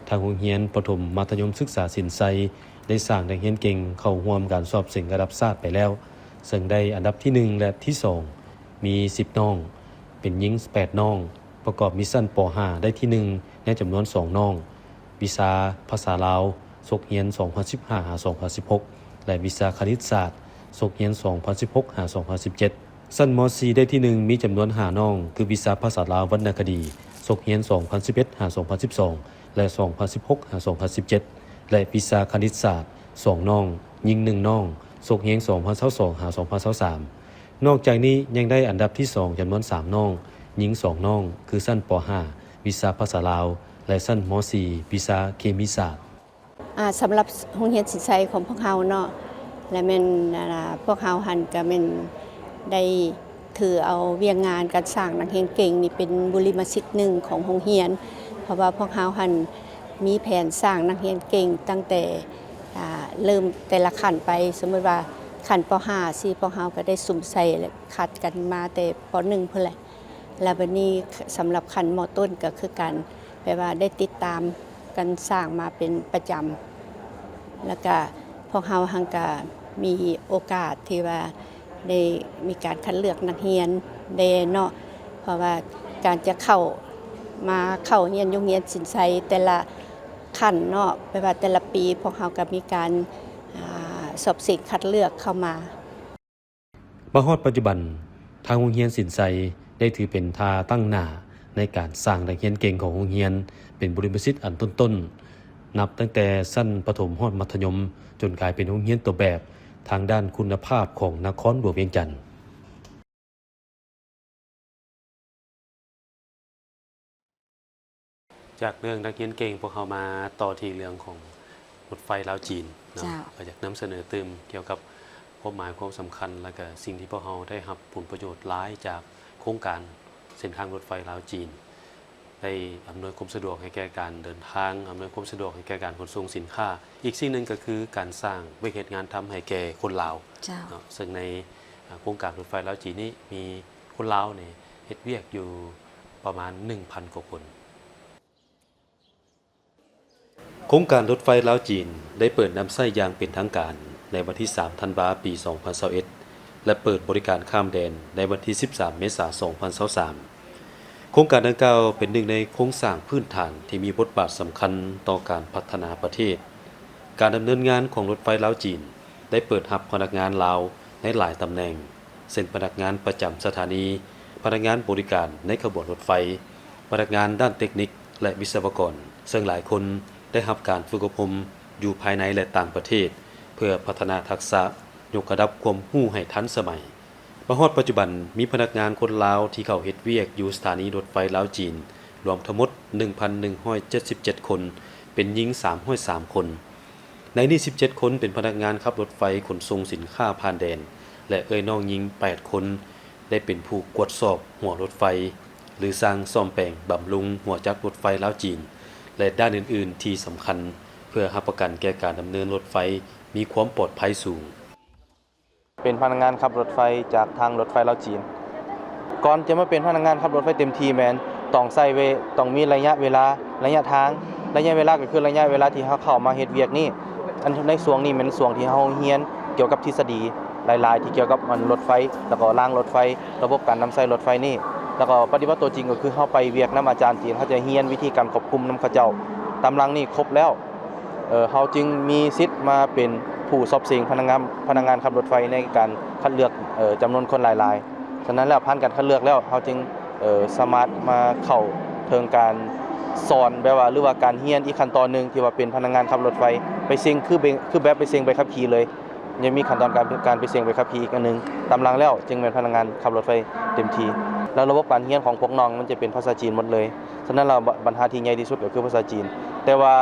ທາງໂຮງຮຽນປະຖົມມັດທະຍົມສຶກສາສິນໄຊ ໄດ້ສ້າງນັກຮຽນເກັ່ງເຂົ້າຮ່ວມການສອບເສັງລະດັບຊາດໄປແລ້ວ, ເຊິ່ງໄດ້ອັນດັບທີໜຶ່ງ ແລະ ທີສອງ ມີສິບນ້ອງ, ເປັນຍິງແປດນ້ອງ, ປະກອບມີຊັ້ນ ປໍຫ້າ ໄດ້ທີໜຶ່ງ ໃນຈຳນວນສອງນ້ອງ, ວິຊາພາສາລາວ ສົກຮຽນສອງພັນສິບຫ້າ ຫາ ສອງພັນສິບຫົກ ແລະ ວິຊາຄະນິດສາດ ສົກຮຽນສອງພັນສິບຫົກ ຫາ ສອງພັນສິບເຈັດ. ຊັ້ນ ມໍສີ່ ໄດ້ທີໜຶ່ງ ມີຈຳນວນຫ້ານ້ອງ ຄື ວິຊາພາສາລາວວັນນະຄະດີ ສົກຮຽນສອງພັນສິບເອັດ ຫາ ສອງພັນສິບສອງ ແລະ ສອງພັນສິບຫົກ ຫາ ສອງພັນສິບເຈັດ ແລະ ວິຊາຄະນິດສາດ ສອງນ້ອງ, ຍິງໜຶ່ງນ້ອງ, ສົກຮຽນສອງພັນຊາວສອງ ຫາ ສອງພັນຊາວສາມ. ນອກຈາກນີ້ຍັງໄດ້ອັນດັບທີສອງ ຈຳນວນສາມນ້ອງ, ຍິງສອງນ້ອງ ຄືຊັ້ນ ປໍຫ້າ ວິຊາພາສາລາວ ແລະ ຊັ້ນ ມໍສີ່ ວິຊາເຄມີສາດ. ອ່າ ສຳລັບໂຮງຮຽນສິນໄຊຂອງພວກເຮົາເນາະ ແລະ ແມ່ນ ອ່າ ພວກເຮົາຫັ້ນກະແມ່ນໄດ້ຖືເອົາວຽກງານການສ້າງນັກຮຽນເກັ່ງນີ້ເປັນບຸລິມະສິດໜຶ່ງຂອງໂຮງຮຽນ, ເພາະວ່າພວກເຮົາຫັ້ນມີແຜນສ້າງນັກຮຽນເກັ່ງຕັ້ງແຕ່ ອ່າ ເລີ່ມແຕ່ລະຂັ້ນໄປ. ສົມມຸດວ່າຂັ້ນ ປໍຫ້າ ຊີ້ ພວກເຮົາກະໄດ້ສຸມໃສ່ ແລະ ຄັດກັນມາແຕ່ ປໍໜຶ່ງ ພຸ້ນແຫຼະ. ແລ້ວບັດນີ້ສຳລັບຂັ້ນ ມໍຕົ້ນ ກໍຄືກັນ ແປວ່າໄດ້ຕິດຕາມກັນສ້າງມາເປັນປະຈຳ, ແລ້ວກະພວກເຮົາຫັ້ນກະມີໂອກາດທີ່ວ່າໄດ້ມີການຄັດເລືອກນັກຮຽນແດ່ເນາະ, ເພາະວ່າການຈະເຂົ້າມາເຂົ້າຮຽນຢູ່ໂຮງຮຽນສິນໄຊແຕ່ລະຂັ້ນເນາະ, ແປວ່າແຕ່ລະປີພວກເຮົາກະມີການ ອ່າ ສອບເສັງຄັດເລືອກເຂົ້າມາ. ມາຮອດປັດຈຸບັນ, ທາງໂຮງຮຽນສິນໄຊໄດ້ຖືເປັນທ່າຕັ້ງໜ້າໃນການສ້າງນັກຮຽນເກັ່ງຂອງໂຮງຮຽນເປັນບຸລິມະສິດອັນຕົ້ນໆ, ນັບຕັ້ງແຕ່ຊັ້ນປະຖົມຮອດມັດທະຍົມ, ຈົນກາຍເປັນໂຮງຮຽນຕົວແບບທາງດ້ານຄຸນນະພາບຂອງນະຄອນຫຼວງວຽງຈັນ. ຈາກເລື່ອງນັກຮຽນເກັ່ງ, ພວກເຮົາມາຕໍ່ທີ່ເລື່ອງຂອງລົດໄຟລາວຈີນເນາະ. ເຈົ້າ. ກໍຢາກນຳສະເໜີຕື່ມກ່ຽວກັບຄວາມໝາຍຄວາມສຳຄັນ ແລະ ກະສິ່ງທີ່ພວກເຮົາໄດ້ຮັບຜົນປະໂຫຍດຫຼາຍຈາກໂຄງການເສັ້ນທາງລົດໄຟລາວຈີນ, ໄດ້ອຳນວຍຄວາມສະດວກໃຫ້ແກ່ການເດີນທາງ, ອຳນວຍຄວາມສະດວກໃຫ້ແກ່ການຂົນສົ່ງສິນຄ້າ. ອີກສິ່ງໜຶ່ງກໍຄືການສ້າງວຽກເຮັດງານທຳໃຫ້ແກ່ຄົນລາວ. ເຈົ້າ. ເນາະ, ເຊິ່ງໃນ ອາ ໂຄງການລົດໄຟລາວຈີນນີ້ມີ ຄົນລາວນີ້ເຮັດວຽກຢູ່ປະມານໜຶ່ງພັນກວ່າຄົນ. ໂຄງການລົດໄຟລາວຈີນໄດ້ເປີດນຳໃຊ້ຢ່າງເປັນທາງການໃນວັນທີສາມ ທັນວາ ປີສອງພັນຊາວເອັດ ແລະ ເປີດບໍລິການຂ້າມແດນໃນວັນທີສິບສາມ ເມສາ ສອງພັນຊາວສາມ. ໂຄງການດັ່ງກ່າວເປັນໜຶ່ງໃນໂຄງສ້າງພື້ນຖານທີ່ມີບົດບາດສຳຄັນຕໍ່ການພັດທະນາປະເທດ. ການດຳເນີນງານຂອງລົດໄຟລາວຈີນໄດ້ເປີດຮັບພະນັກງານລາວໃນຫຼາຍຕຳແໜ່ງ ເຊັ່ນ ພະນັກງານປະຈຳສະຖານີ, ພະນັກງານບໍລິການໃນຂະບວນລົດໄຟ, ພະນັກງານດ້ານເຕັກນິກ ແລະ ວິສະວະກອນ, ເຊິ່ງຫຼາຍຄົນໄດ້ຮັບການຝຶກອົບຮົມຢູ່ພາຍໃນ ແລະ ຕ່າງປະເທດ ເພື່ອພັດທະນາທັກສະ, ຍົກລະດັບຄວາມຮູ້ໃຫ້ທັນສະໄໝ. ມາຮອດປັດຈຸບັນ, ມີພະນັກງານຄົນລາວທີ່ເຂົ້າເຮັດວຽກຢູ່ສະຖານີລົດໄຟລາວຈີນ ລວມທັງໝົດ ໜຶ່ງພັນໜຶ່ງຮ້ອຍເຈັດສິບເຈັດຄົນ, ເປັນຍິງສາມຮ້ອຍສາມຄົນ. ໃນນີ້ສິບເຈັດຄົນເປັນພະນັກງານຂັບລົດໄຟຂົນສົ່ງສິນຄ້າຜ່ານແດນ ແລະ ເອື້ອຍນ້ອງຍິງແປດຄົນ ໄດ້ເປັນຜູ້ກວດສອບຫົວລົດໄຟ ຫຼື ຊ່າງສ້ອມແປງບຳລຸງຫົວຈັກລົດໄຟລາວຈີນ ແລະ ດ້ານອື່ນໆທີ່ສຳຄັນ ເພື່ອຮັບປະກັນແກ່ການດຳເນີນລົດໄຟມີຄວາມປອດໄພສູງ. ເປັນພະນັກງານຂັບລົດໄຟຈາກທາງລົດໄຟລາວຈີນ. ກ່ອນຈະມາເປັນພະນັກງານຂັບລົດໄຟເຕັມທີ່ແມ່ນຕ້ອງໃຊ້ເວ ຕ້ອງມີໄລຍະເວລາ, ໄລຍະທາງ, ໄລຍະເວລາກໍຄືໄລຍະເວລາທີ່ເຮົາເຂົ້າມາເຮັດວຽກນີ້. ອັນ ໃນຊ່ວງນີ້ແມ່ນຊ່ວງທີ່ເຮົາຮຽນກ່ຽວກັບທິດສະດີຫຼາຍໆ ທີ່ກ່ຽວກັບ ອັນ ລົດໄຟ ແລ້ວກໍລາງລົດໄຟ, ລະບົບການນຳໃຊ້ລົດໄຟນີ້ ແລ້ວກໍປະຕິບັດຕົວຈິງ ກໍຄືເຮົາໄປວຽກນຳອາຈານຈີນ, ເຂົາຈະຮຽນວິທີການຄວບຄຸມນຳເຂົາເຈົ້າ. ຕາມຫຼັງນີ້ຄົບແລ້ວ ເອີ ເຮົາຈຶ່ງມີສິດມາເປັນຜູ້ສອບເສັງພະນັກງານ ພະນັກງານຂັບລົດໄຟໃນການຄັດເລືອກ ເອີ ຈຳນວນຄົນຫຼາຍໆ. ສະນັ້ນແລ້ວ ຜ່ານການຄັດເລືອກແລ້ວ ເຮົາຈຶ່ງ ເອີ ສາມາດມາເຂົ້າເຖິງການສອນ ແບບວ່າ ຫຼືວ່າການຮຽນອີກຂັ້ນຕອນໜຶ່ງ ທີ່ວ່າເປັນພະນັກງານຂັບລົດໄຟ ໄປເສັງ ຄືເບ ຄືແບບໄປເສັງໃບຂັບຂີ່ເລີຍ. ຍັງມີຂັ້ນຕອນການ ການໄປເສັງໃບຂັບຂີ່ອີກອັນໜຶ່ງ. ຕາມຫຼັງແລ້ວຈຶ່ງແມ່ນພະນັກງານຂັບລົດໄຟເຕັມທີ່. ແລ້ວລະບົບການຮຽນຂອງພວກນ້ອງມັນຈະເປັນພາສາຈີນໝົດເລີຍ. ສະນັ້ນແລ້ວ ບັນຫາທີ່ໃຫຍ່ທີ່ສຸດກໍຄືພາສາຈີນ. ແຕ່ວ່າ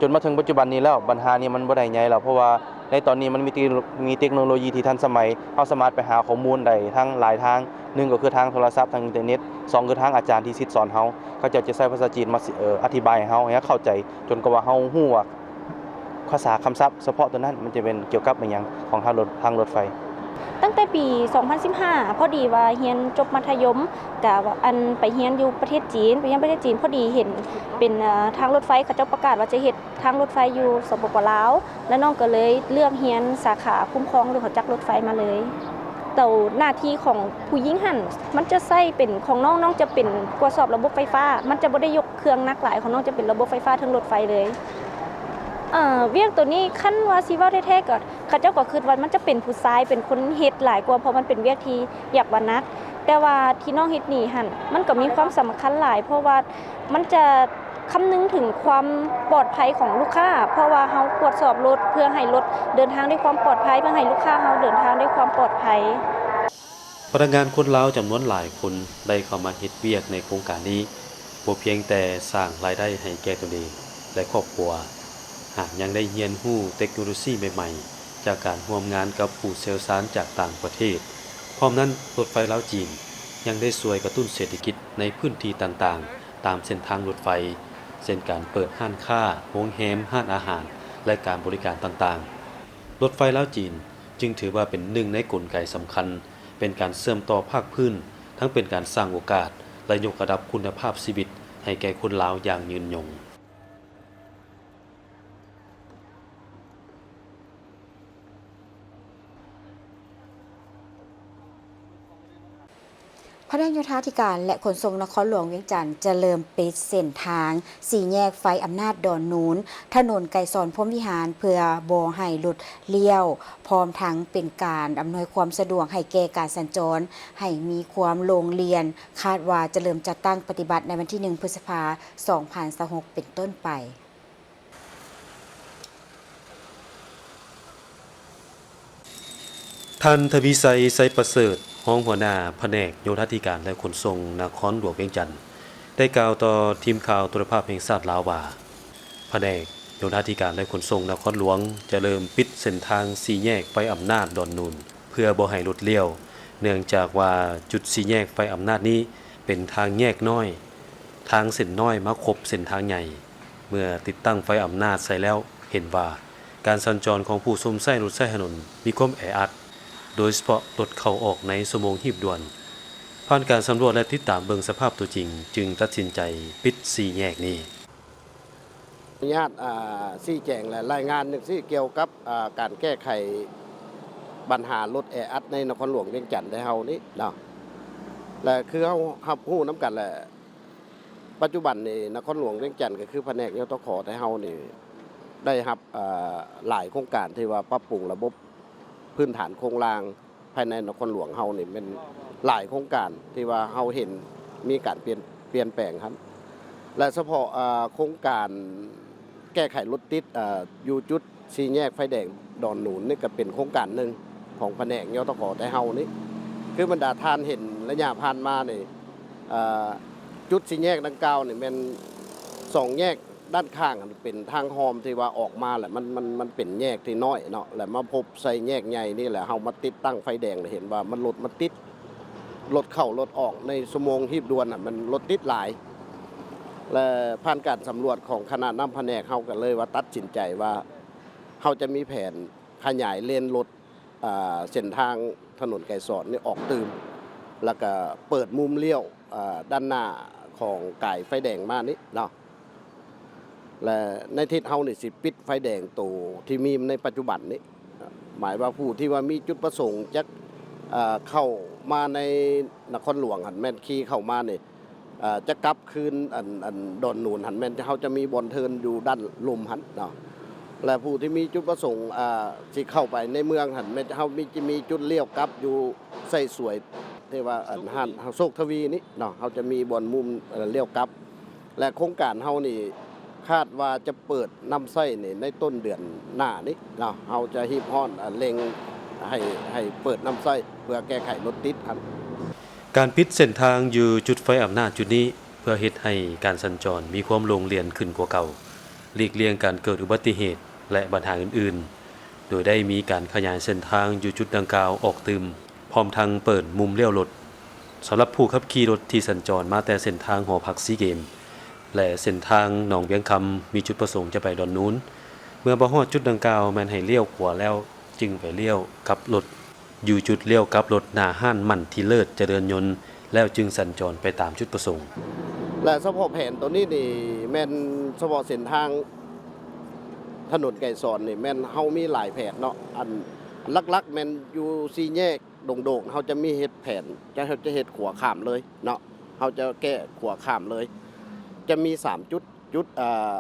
ຈົນມາເຖິງປັດຈຸບັນນີ້ແລ້ວ ບັນຫານີ້ມັນບໍ່ໄດ້ໃຫຍ່ແລ້ວ ເພາະວ່າໃນຕອນນີ້ມັນມີເຕັກ ມີເຕັກໂນໂລຢີທີ່ທັນສະໄໝ, ເຮົາສາມາດໄປຫາຂໍ້ມູນໄດ້ທາງຫຼາຍທາງ, ໜຶ່ງກໍຄືທາງໂທລະສັບ, ທາງອິນເຕີເນັດ, ສອງຄືທາງອາຈານທີ່ສິດສອນເຮົາ, ເຂົາເຈົ້າຈະໃຊ້ພາສາຈີນມາ ເອີ ອະທິບາຍໃຫ້ເຮົາ ໃຫ້ເຮົາເຂົ້າໃຈ, ຈົນກວ່າເຮົາຮູ້ວ່າພາສາຄຳສັບສະເພາະຕົວນັ້ນ ມັນຈະເປັນກ່ຽວກັບອີ່ຫຍັງຂອງທາງລົດ ທາງລົດໄຟ. ຕັ້ງແຕ່ປີສອງພັນສິບຫ້າ ພໍດີວ່າຮຽນຈົບມັດທະຍົມ ກະອັນໄປຮຽນຢູ່ປະເທດຈີນ ໄປຮຽນປະເທດຈີນ ພໍດີເຫັນເປັນ ເອີ ທາງລົດໄຟ ເຂົາເຈົ້າປະກາດວ່າຈະເຮັດທາງລົດໄຟຢູ່ ສປປ ລາວ ແລ້ວນ້ອງກໍເລີຍເລືອກຮຽນສາຂາຄຸ້ມຄອງລົດ ເຂົ້າຈັກລົດໄຟມາເລີຍ. ໂຕໜ້າທີ່ຂອງຜູ້ຍິງຫັ້ນ ມັນຈະໃຊ້ເປັນຂອງນ້ອງ ນ້ອງຈະເປັນກວດສອບລະບົບໄຟຟ້າ ມັນຈະບໍ່ໄດ້ຍົກເຄື່ອງໜັກຫຼາຍ ຂອງນ້ອງຈະເປັນລະບົບໄຟຟ້າເທິງລົດໄຟເລີຍ. ເອີ ວຽກໂຕນີ້ ຄັນວ່າຊິເວົ້າແທ້ໆ ກໍ ເຂົາເຈົ້າກໍຄິດວ່າມັນຈະເປັນຜູ້ຊາຍ ເປັນຄົນເຮັດຫຼາຍກວ່າ ເພາະມັນເປັນວຽກທີ່ ຢາກວ່າໜັກ ແຕ່ວ່າທີ່ນ້ອງເຮັດນີ້ຫັ້ນ ມັນກໍມີຄວາມສຳຄັນຫຼາຍ ເພາະວ່າມັນຈະຄຳນຶງເຖິງຄວາມປອດໄພຂອງລູກຄ້າ ເພາະວ່າເຮົາກວດສອບລົດ ເພື່ອໃຫ້ລົດເດີນທາງດ້ວຍຄວາມປອດໄພ ເພື່ອໃຫ້ລູກຄ້າເຮົາເດີນທາງດ້ວຍຄວາມປອດໄພ. ພະນັກງານຄົນລາວຈຳນວນຫຼາຍຄົນໄດ້ເຂົ້າມາເຮັດວຽກໃນໂຄງການນີ້ ບໍ່ພຽງແຕ່ສ້າງລາຍໄດ້ໃຫ້ແກ່ຕົນເອງ ແລະ ຄອບຄົວ, ຫາກຍັງໄດ້ຮຽນຮູ້ເຕັກໂນໂລຊີໃໝ່ໆ ຈາກການຮ່ວມງານກັບຜູ້ຊ່ຽວຊານຈາກຕ່າງປະເທດ. ພ້ອມນັ້ນ, ລົດໄຟລາວ-ຈີນ ຍັງໄດ້ຊ່ວຍກະຕຸ້ນເສດຖະກິດໃນພື້ນທີ່ຕ່າງໆ ຕາມເສັ້ນທາງລົດໄຟ, ເຊັ່ນ ການເປີດຮ້ານຄ້າ, ໂຮງແຮມ, ຮ້ານອາຫານ ແລະ ການບໍລິການຕ່າງໆ. ລົດໄຟລາວ-ຈີນ ຈຶ່ງຖືວ່າເປັນໜຶ່ງໃນກົນໄກສຳຄັນ, ເປັນການເຊື່ອມຕໍ່ພາກພື້ນ, ທັງເປັນການສ້າງໂອກາດ ແລະ ຍົກລະດັບຄຸນນະພາບຊີວິດໃຫ້ແກ່ຄົນລາວຢ່າງຍືນຍົງ. ພະແນກໂຍທາທິການ ແລະ ຂົນສົ່ງນະຄອນຫຼວງວຽງຈັນ ຈະເລີ່ມປິດເສັ້ນທາງສີ່ແຍກໄຟອຳນາດດອນນູນ, ຖະໜົນໄກສອນ ພົມວິຫານ ເພື່ອບໍ່ໃຫ້ລົດລ້ຽວ, ພ້ອມທັງເປັນການອຳນວຍຄວາມສະດວກໃຫ້ແກ່ການສັນຈອນໃຫ້ມີຄວາມໂລ່ງລ່ຽນ. ຄາດວ່າຈະເລີ່ມຈັດຕັ້ງປະຕິບັດໃນວັນທີໜຶ່ງ ພຶດສະພາ ສອງພັນຊາວຫົກ ເປັນຕົ້ນໄປ. ທ່ານ ທະວີໄຊ ໄຊປະເສີດ, ຮອງຫົວໜ້າພະແນກໂຍທາທິການ ແລະ ຂົນສົ່ງນະຄອນຫຼວງວຽງຈັນ ໄດ້ກ່າວຕໍ່ທີມຂ່າວໂທລະພາບແຫ່ງຊາດລາວວ່າ, ພະແນກໂຍທາທິການ ແລະ ຂົນສົ່ງນະຄອນຫຼວງ ຈະເລີ່ມປິດເສັ້ນທາງສີ່ແຍກໄຟອຳນາດດອນນູນ ເພື່ອບໍ່ໃຫ້ລົດລ້ຽວ, ເນື່ອງຈາກວ່າຈຸດສີ່ແຍກໄຟອຳນາດນີ້ເປັນທາງແຍກນ້ອຍ, ທາງເສັ້ນນ້ອຍມາຄົບເສັ້ນທາງໃຫຍ່. ເມື່ອຕິດຕັ້ງໄຟອຳນາດໃສ່ແລ້ວ ເຫັນວ່າການສັນຈອນຂອງຜູ້ຊົມໃຊ້ລົດໃຊ້ຖະໜົນມີຄວາມແອອັດ, ໂດຍສະເພາະລົດເຂົ້າອອກໃນຊົ່ວໂມງຮີບດ່ວນ. ຜ່ານການສຳຫຼວດ ແລະ ຕິດຕາມເບິ່ງສະພາບຕົວຈິງ, ຈຶ່ງຕັດສິນໃຈປິດສີ່ແຍກນີ້. ອະນຸຍາດ ອ່າ ຊີ້ແຈງ ແລະ ລາຍງານຈັ່ງຊີ້ ກ່ຽວກັບ ອ່າ ການແກ້ໄຂບັນຫາລົດແອອັດໃນນະຄອນຫຼວງວຽງຈັນໄທເຮົານີ້ເນາະ ແລະ ຄືເຮົາຮັບຮູ້ນຳກັນແຫຼະ ປັດຈຸບັນນີ້ນະຄອນຫຼວງວຽງຈັນ ກໍຄືພະແນກ ຍທຂ ໄທເຮົານີ້ ໄດ້ຮັບ ເອີ ຫຼາຍໂຄງການທີ່ວ່າປັບປຸງລະບົບພື້ນຖານໂຄງລ່າງ ພາຍໃນນະຄອນຫຼວງເຮົານີ້ແມ່ນຫຼາຍໂຄງການທີ່ວ່າເຮົາເຫັນມີການປ່ຽນ ປ່ຽນແປງຫັ້ນ ແລະ ສະເພາະ ເອີ ໂຄງການແກ້ໄຂລົດຕິດ ເອີ ຢູ່ຈຸດສີ່ແຍກໄຟແດງດອນນູນນີ້ ກໍເປັນໂຄງການໜຶ່ງຂອງພະແນກ ຍທຂ ໄທເຮົານີ້ ຄືບັນດາທ່ານເຫັນໄລຍະຜ່ານມານີ້ ເອີ ຈຸດສີ່ແຍກດັ່ງກ່າວນີ້ແມ່ນສອງແຍກ ດ້ານຂ້າງຫັ້ນເປັນທາງຮ່ອມທີ່ວ່າອອກມາແຫຼະ ມັນ ມັນ ມັນເປັນແຍກທີ່ນ້ອຍເນາະ ແລ້ວມາພົບໃສ່ແຍກໃຫຍ່ນີ້ແຫຼະ ເຮົາມາຕິດຕັ້ງໄຟແດງ ແລ້ວເຫັນວ່າມັນ ລົດມັນຕິດ ລົດເຂົ້າລົດອອກໃນຊົ່ວໂມງຮີບດ່ວນນະ ມັນລົດຕິດຫຼາຍ ແລະ ຜ່ານການສຳຫຼວດຂອງຄະນະນຳພະແນກ ເຮົາກໍເລີຍວ່າຕັດສິນໃຈວ່າ ເຮົາຈະມີແຜນຂະຫຍາຍເລນລົດ ອ່າ ເສັ້ນທາງຖະໜົນໄກສອນນີ້ອອກຕື່ມ ແລ້ວກະເປີດມຸມລ້ຽວ ອ່າ ດ້ານໜ້າຂອງກາຍໄຟແດງມານີ້ເນາະ ແລະ ໃນທິດເຮົານີ້ຊິປິດໄຟແດງໂຕທີ່ມີໃນປັດຈຸບັນນີ້ ໝາຍວ່າຜູ້ທີ່ວ່າມີຈຸດປະສົງຈະ ເອີ ເຂົ້າມາໃນນະຄອນຫຼວງຫັ້ນ ແມ່ນຂີ່ເຂົ້າມານີ້ ເອີ ຈະກັບຄືນ ອັນ ອັນ ດອນນູນຫັ້ນ ແມ່ນເຮົາຈະມີບ່ອນເທີນຢູ່ດ້ານລຸ່ມຫັ້ນເນາະ ແລະ ຜູ້ທີ່ມີຈຸດປະສົງ ເອີ ຊິເຂົ້າໄປໃນເມືອງຫັ້ນ ແມ່ນເຮົາມີ ຈະມີຈຸດລ້ຽວກັບຢູ່ໄຊສວຍ ທີ່ວ່າ ອັນ ຮ້ານໂຊກທະວີນີ້ເນາະ ເຮົາຈະມີບ່ອນມຸມ ເອີ ລ້ຽວກັບ ແລະ ໂຄງການເຮົານີ້ ຄາດວ່າຈະເປີດນຳໃຊ້ນີ້ໃນຕົ້ນເດືອນໜ້ານີ້ເນາະ ເຮົາຈະຮີບຮ້ອນ ເອີ ເລັ່ງໃຫ້ ໃຫ້ເປີດນຳໃຊ້ ເພື່ອແກ້ໄຂລົດຕິດຫັ້ນ. ການປິດເສັ້ນທາງຢູ່ຈຸດໄຟອຳນາດຈຸດນີ້ ເພື່ອເຮັດໃຫ້ການສັນຈອນມີຄວາມໂລ່ງລ່ຽນຂຶ້ນກວ່າເກົ່າ, ຫຼີກລ່ຽງການເກີດອຸບັດຕິເຫດ ແລະ ບັນຫາອື່ນໆ, ໂດຍໄດ້ມີການຂະຫຍາຍເສັ້ນທາງຢູ່ຈຸດດັ່ງກ່າວອອກຕື່ມ, ພ້ອມທັງເປີດມຸມລ້ຽວລົດ. ສຳລັບຜູ້ຂັບຂີ່ລົດທີ່ສັນຈອນມາແຕ່ເສັ້ນທາງຫໍພັກຊີເກມ ແລະ ເສັ້ນທາງໜອງວຽງຄຳ ມີຈຸດປະສົງຈະໄປດອນນູນ, ເມື່ອມາຮອດຈຸດດັ່ງກ່າວ ແມ່ນໃຫ້ລ້ຽວຂວາແລ້ວ ຈຶ່ງໄປລ້ຽວກັບລົດ. ຢູ່ຈຸດລ້ຽວກັບລົດໜ້າຮ້ານໝັ້ນທີເລີດຈະເລີນຍົນ ແລ້ວຈຶ່ງສັນຈອນໄປຕາມຈຸດປະສົງ. ແລະສະເພາະແຜນໂຕນີ້ນີ້ແມ່ນສະເພາະເສັ້ນທາງຖະໜົນໄກສອນນີ້ແມ່ນເຮົາມີຫຼາຍແຜນເນາະ ອັນຫຼັກໆແມ່ນຢູ່ສີ່ແຍກດົງໂດກ ເຮົາຈະມີເຮັດແຜນ ຈະ ເຮົາຈະເຮັດຂົວຂ້າມເລີຍເນາະ ເຮົາຈະແກ້ຂົວຂ້າມເລີຍ ຈະມີສາມຈຸດ ຈຸດ ເອີ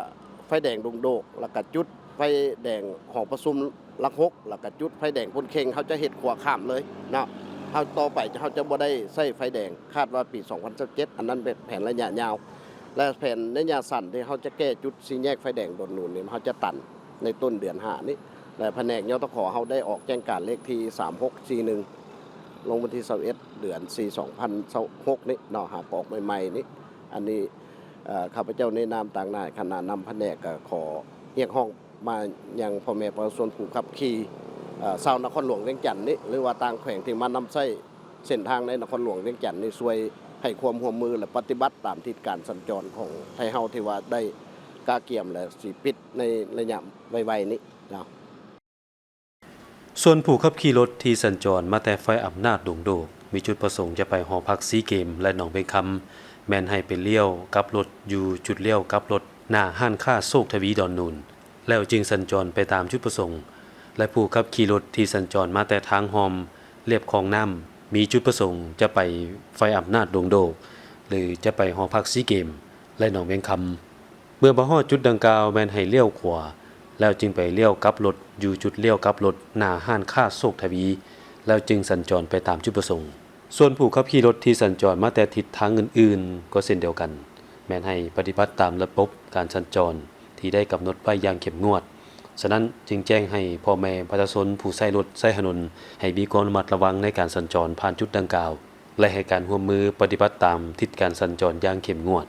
ໄຟແດງດົງໂດກ ແລ້ວກະຈຸດໄຟແດງຫໍປະຊຸມຫຼັກຫົກ ແລ້ວກະຈຸດໄຟແດງໂພນເຄັງ ເຮົາຈະເຮັດຂົວຂ້າມເລີຍເນາະ ເຮົາຕໍ່ໄປເຮົາຈະບໍ່ໄດ້ໃຊ້ໄຟແດງ ຄາດວ່າປີສອງພັນຊາວເຈັດ ອັນນັ້ນເປັນແຜນໄລຍະຍາວ ແລະແຜນໄລຍະສັ້ນທີ່ເຮົາຈະແກ້ຈຸດສີ່ແຍກໄຟແດງດອນນູນນີ້ ເຮົາຈະຕັນໃນຕົ້ນເດືອນຫ້ານີ້ ແລະພະແນກ ຍທຂ ເຮົາໄດ້ອອກແຈ້ງການເລກທີສາມຫົກສີ່ໜຶ່ງ ລົງວັນທີຊາວເອັດ ເດືອນສີ່ ສອງພັນຊາວຫົກນີ້ເນາະ ຫາກອອກໃໝ່ໆນີ້ ອັນນີ້ ເອີ ຂ້າພະເຈົ້າໃນນາມຕາງໜ້າຄະນະນຳພະແນກ ກໍຂໍຮຽກຮ້ອງມາຍັງພໍ່ແມ່ປະຊາຊົນຜູ້ຂັບຂີ່ ເອີ ຊາວນະຄອນຫຼວງວຽງຈັນນີ້ ຫຼືວ່າຕ່າງແຂວງທີ່ມານຳໃຊ້ເສັ້ນທາງໃນນະຄອນຫຼວງວຽງຈັນນີ້ ຊ່ວຍໃຫ້ຄວາມຮ່ວມມື ແລະ ປະຕິບັດຕາມທິດການສັນຈອນຂອງໄທເຮົາ ທີ່ວ່າໄດ້ກະກຽມ ແລະ ຊິປິດໃນໄລຍະໄວໆນີ້ເນາະ. ສ່ວນຜູ້ຂັບຂີ່ລົດທີ່ສັນຈອນມາແຕ່ໄຟອຳນາດດົງໂດກ ມີຈຸດປະສົງຈະໄປຫໍພັກຊີເກມ ແລະ ໜອງເວັງຄຳ ແມ່ນໃຫ້ໄປລ້ຽວກັບລົດຢູ່ຈຸດລ້ຽວກັບລົດໜ້າຮ້ານຄ້າໂຊກທະວີດອນນູນ ແລ້ວຈຶ່ງສັນຈອນໄປຕາມຈຸດປະສົງ ແລະ ຜູ້ຂັບຂີ່ລົດທີ່ສັນຈອນມາແຕ່ທາງຮ່ອມລຽບຄອງນ້ຳ ມີຈຸດປະສົງຈະໄປໄຟອຳນາດດົງໂດກ ຫຼື ຈະໄປຫໍພັກຊີເກມ ແລະ ໜອງເວັງຄຳ ເມື່ອມາຮອດຈຸດດັ່ງກ່າວແມ່ນໃຫ້ລ້ຽວຂວາ ແລ້ວຈຶ່ງໄປລ້ຽວກັບລົດຢູ່ຈຸດລ້ຽວກັບລົດໜ້າຮ້ານຄ້າໂຊກທະວີ ແລ້ວຈຶ່ງສັນຈອນໄປຕາມຈຸດປະສົງ. ສ່ວນຜູ້ຂັບຂີ່ລົດທີ່ສັນຈອນມາແຕ່ທິດທາງອື່ນໆ ກໍເຊັ່ນດຽວກັນ ແມ່ນໃຫ້ປະຕິບັດຕາມລະບົບການສັນຈອນທີ່ໄດ້ກຳນົດໄວ້ຢ່າງເຂັ້ມງວດ. ສະນັ້ນຈຶ່ງແຈ້ງໃຫ້ພໍ່ແມ່ປະຊາຊົນຜູ້ໃຊ້ລົດໃຊ້ຖະໜົນ ໃຫ້ມີຄວາມລະມັດລະວັງໃນການສັນຈອນຜ່ານຈຸດດັ່ງກ່າວ ແລະ ໃຫ້ການຮ່ວມມືປະຕິບັດຕາມທິດການສັນຈອນຢ່າງເຂັ້ມງວດ.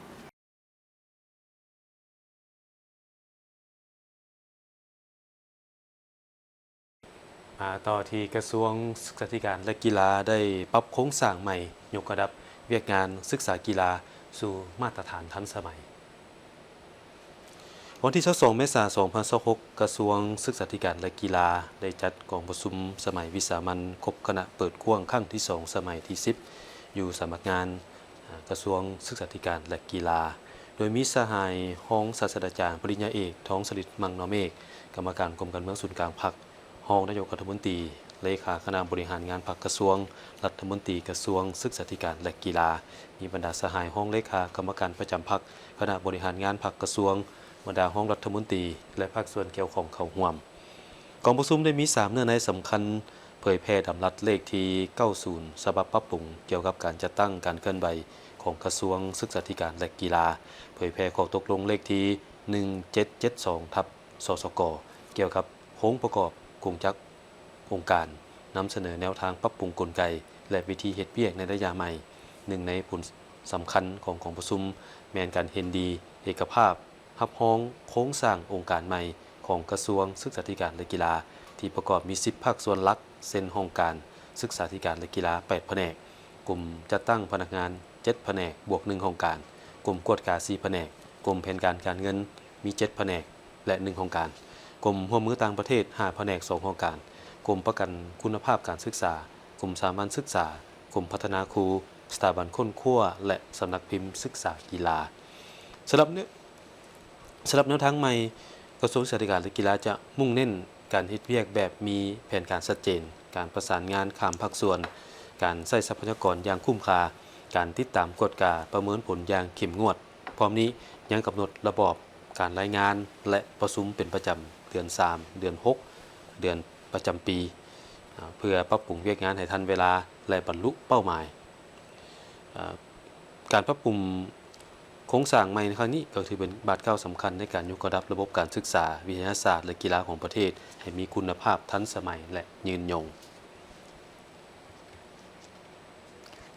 ມາຕໍ່ທີ່ກະຊວງສຶກສາທິການ ແລະ ກິລາ ໄດ້ປັບໂຄງສ້າງໃໝ່ ຍົກລະດັບວຽກງານສຶກສາກິລາສູ່ມາດຕະຖານທັນສະໄໝ. ວັນທີຊາວສອງ ເມສາ ສອງພັນຊາວຫົກ ກະຊວງສຶກສາທິການ ແລະ ກິລາ ໄດ້ຈັດກອງປະຊຸມສະໄໝວິສາມັນຄົບຄະນະເປີດກວ້າງຄັ້ງທີສອງ ສະໄໝທີສິບ ຢູ່ສຳນັກງານ ອາ ກະຊວງສຶກສາທິການ ແລະ ກິລາ ໂດຍມີສະຫາຍຮອງສາດສະດາຈານປະລິນຍາເອກ ທອງສະລິດ ມັງນໍເມກ ກຳມະການກົມການເມືອງສູນກາງພັກ, ຮອງນາຍົກລັດຖະມົນຕີ, ເລຂາຄະນະບໍລິຫານງານພັກກະຊວງ, ລັດຖະມົນຕີກະຊວງສຶກສາທິການ ແລະ ກິລາ, ມີບັນດາສະຫາຍຮອງເລຂາກຳມະການປະຈຳພັກ, ຄະນະບໍລິຫານງານພັກກະຊວງ, ບັນດາຮອງລັດຖະມົນຕີ ແລະ ພາກສ່ວນກ່ຽວຂ້ອງເຂົ້າຮ່ວມ. ກອງປະຊຸມໄດ້ມີສາມເນື້ອໃນສຳຄັນ, ເຜີຍແຜ່ດຳລັດເລກທີເກົ້າສິບ ສະບັບປັບປຸງກ່ຽວກັບການຈັດຕັ້ງການເຄື່ອນໄຫວຂອງກະຊວງສຶກສາທິການ ແລະ ກິລາ, ເຜີຍແຜ່ຂໍ້ຕົກລົງເລກທີໜຶ່ງເຈັດເຈັດສອງ ທັບ ສສກ ກ່ຽວກັບໂຄງປະກອບກົງຈັກອົງການ, ນຳສະເໜີແນວທາງປັບປຸງກົນໄກ ແລະ ວິທີເຮັດວຽກໃນໄລຍະໃໝ່. ໜຶ່ງໃນຜົນສຳຄັນຂອງກອງປະຊຸມແມ່ນການເຫັນດີເອກະພາບ ຮັບຮອງໂຄງສ້າງອົງການໃໝ່ຂອງກະຊວງສຶກສາທິການ ແລະ ກິລາ ທີ່ປະກອບມີສິບພາກສ່ວນຫຼັກ ເຊັ່ນ ຫ້ອງການສຶກສາທິການ ແລະ ກິລາ ແປດພະແນກ, ກົມຈັດຕັ້ງພະນັກງານເຈັດພະແນກ ບວກໜຶ່ງຫ້ອງການ, ກົມກວດກາສີ່ພະແນກ, ກົມແຜນການການເງິນມີເຈັດພະແນກ ແລະ ໜຶ່ງຫ້ອງການ, ກົມຮ່ວມມືຕ່າງປະເທດຫ້າພະແນກ ສອງຫ້ອງການ, ກົມປະກັນຄຸນນະພາບການສຶກສາ, ກົມສາມັນສຶກສາ, ກົມພັດທະນາຄູ, ສະຖາບັນຄົ້ນຄວ້າ ແລະ ສຳນັກພິມສຶກສາກິລາ. ສຳລັບເນື້ອ ສຳລັບແນວທາງໃໝ່, ກະຊວງສຶກສາທິການ ແລະ ກິລາ ຈະມຸ່ງເນັ້ນການເຮັດວຽກແບບມີແຜນການຊັດເຈນ, ການປະສານງານຂ້າມພາກສ່ວນ, ການໃຊ້ຊັບພະຍາກອນຢ່າງຄຸ້ມຄ່າ, ການຕິດຕາມກວດກາປະເມີນຜົນຢ່າງເຂັ້ມງວດ. ພ້ອມນີ້ຍັງກຳນົດລະບອບການລາຍງານ ແລະ ປະຊຸມເປັນປະຈຳເດືອນສາມ, ເດືອນຫົກ, ເດືອນປະຈຳປີ, ເພື່ອປັບປຸງວຽກງານໃຫ້ທັນເວລາ ແລະ ບັນລຸເປົ້າໝາຍ. ການປັບປຸງໂຄງສ້າງໃໝ່ໃນຄັ້ງນີ້ ກໍຖືເປັນບາດກ້າວສຳຄັນໃນການຍົກລະດັບລະບົບການສຶກສາ, ວິທະຍາສາດ ແລະ ກິລາຂອງປະເທດ ໃຫ້ມີຄຸນນະພາບ, ທັນສະໄໝ ແລະ ຍືນຍົງ.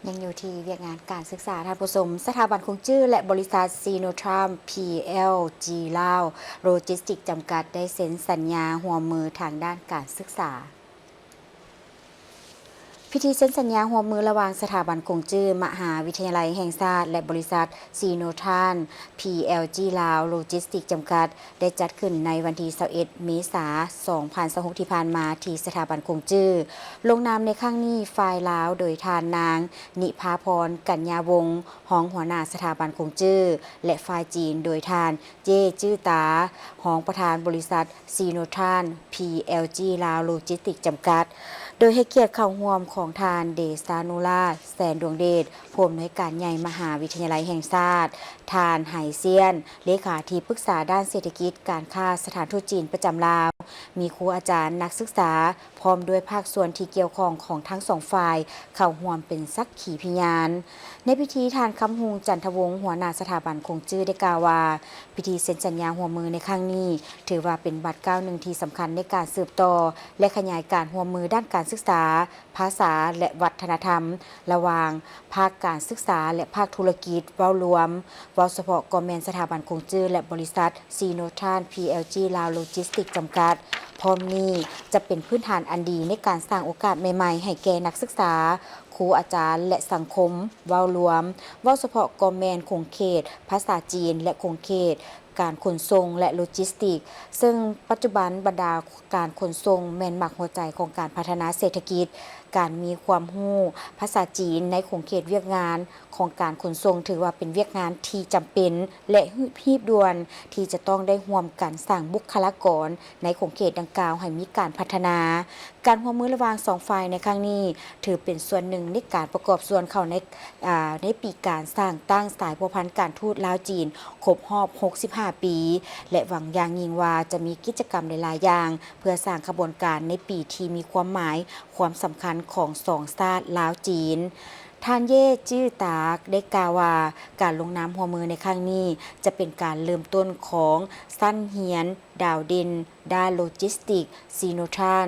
ຍັງຢູ່ທີ່ວຽກງານການສຶກສາ, ທ່ານຜູ້ຊົມ, ສະຖາບັນຄົງຈື່ ແລະ ບໍລິສັດ Sinotrans ພີ ແອລ ຈີ ລາວ ໂລຈິສຕິກ ຈຳກັດ ໄດ້ເຊັນສັນຍາຮ່ວມມືທາງດ້ານການສຶກສາ. ພິທີເຊັນສັນຍາຮ່ວມມືລະຫວ່າງສະຖາບັນກົງຈື້ມະຫາວິທະຍາໄລແຫ່ງຊາດ ແລະ ບໍລິສັດ ຊີໂນທຣານ ພີແອລຈີ ລາວ ໂລຈິສຕິກ ຈຳກັດ ໄດ້ຈັດຂຶ້ນໃນວັນທີຊາວເອັດ ເມສາ ສອງພັນຊາວຫົກ ທີ່ຜ່ານມາ ທີ່ສະຖາບັນກົງຈື້. ລົງນາມໃນຄັ້ງນີ້ ຝ່າຍລາວໂດຍທ່ານນາງ ນິພາພອນ ກັນຍາວົງ ຮອງຫົວໜ້າສະຖາບັນກົງຈື້ ແລະ ຝ່າຍຈີນໂດຍທ່ານ ເຈ້ ຈື່ຕາ ຮອງປະທານບໍລິສັດ ຊີໂນທຣານ ພີແອລຈີ ລາວ ໂລຈິສຕິກ ຈຳກັດ ໂດຍໃຫ້ກຽດເຂົ້າຮ່ວມຂອງທ່ານ ເດຊານຸລາດ ແສນດວງເດດ ຜູ້ອຳນວຍການໃຫຍ່ມະຫາວິທະຍາໄລແຫ່ງຊາດ, ທ່ານ ໄຫຊຽນ ເລຂາທີ່ປຶກສາດ້ານເສດຖະກິດການຄ້າສະຖານທູດຈີນປະຈຳລາວ, ມີຄູອາຈານ, ນັກສຶກສາ ພ້ອມດ້ວຍພາກສ່ວນທີ່ກ່ຽວຂ້ອງຂອງທັງສອງຝ່າຍເຂົ້າຮ່ວມເປັນສັກຂີພະຍານ. ໃນພິທີ ທ່ານ ຄຳຮຸງ ຈັນທະວົງ ຫົວໜ້າສະຖາບັນກົງຈື້ ໄດ້ກ່າວວ່າ ພິທີເຊັນສັນຍາຮ່ວມມືໃນຄັ້ງນີ້ ຖືວ່າເປັນບາດກ້າວໜຶ່ງທີ່ສຳຄັນໃນການສືບຕໍ່ ແລະ ຂະຫຍາຍການຮ່ວມມືດ້ານການສຶກສາ, ພາສາ ແລະ ວັດທະນະທຳ ລະຫວ່າງພາກການສຶກສາ ແລະ ພາກທຸລະກິດເວົ້າລວມ, ເວົ້າສະເພາະກໍແມ່ນສະຖາບັນກົງຈື້ ແລະ ບໍລິສັດ ຊີໂນທຣານ ພີແອລຈີ ລາວ ໂລຈິສຕິກ ຈຳກັດ. ພ້ອມນີ້ຈະເປັນພື້ນຖານອັນດີໃນການສ້າງໂອກາດໃໝ່ໆໃຫ້ແກ່ນັກສຶກສາ, ຄູອາຈານ ແລະ ສັງຄົມເວົ້າລວມ, ເວົ້າສະເພາະກໍແມ່ນຂົງເຂດພາສາຈີນ ແລະ ຂົງເຂດການຂົນສົ່ງ ແລະ ໂລຈິສຕິກ, ເຊິ່ງປັດຈຸບັນບັນດາການຂົນສົ່ງແມ່ນໝາກຫົວໃຈຂອງການພັດທະນາເສດຖະກິດ. ການມີຄວາມຮູ້ພາສາຈີນໃນຂົງເຂດວຽກງານຂອງການຂົນສົ່ງ ຖືວ່າເປັນວຽກງານທີ່ຈຳເປັນ ແລະ ຮີບ ຮີບດ່ວນ ທີ່ຈະຕ້ອງໄດ້ຮ່ວມກັນສ້າງບຸກຄະລາກອນໃນຂົງເຂດດັ່ງກ່າວໃຫ້ມີການພັດທະນາ. ການຮ່ວມມືລະຫວ່າງສອງຝ່າຍໃນຄັ້ງນີ້ ຖືເປັນສ່ວນໜຶ່ງໃນການປະກອບສ່ວນເຂົ້າໃນ ອາ ໃນປີການສ້າງຕັ້ງສາຍພົວພັນການທູດລາວ-ຈີນຄົບຮອບຫົກສິບຫ້າປີ ແລະ ຫວັງຢ່າງຍິ່ງວ່າຈະມີກິດຈະກຳຫຼາຍໆຢ່າງ ເພື່ອສ້າງຂະບວນການໃນປີທີ່ມີຄວາມໝາຍຄວາມສຳຄັນຂອງສອງຊາດລາວ-ຈີນ. ທ່ານ ເຢ ຈື່ຕາ ໄດ້ກ່າວວ່າ ການລົງນາມຮ່ວມມືໃນຄັ້ງນີ້ ຈະເປັນການເລີ່ມຕົ້ນຂອງຊັ້ນຮຽນດາວເດັ່ນດ້ານໂລຈິສຕິກ ຊີໂນທຣານ,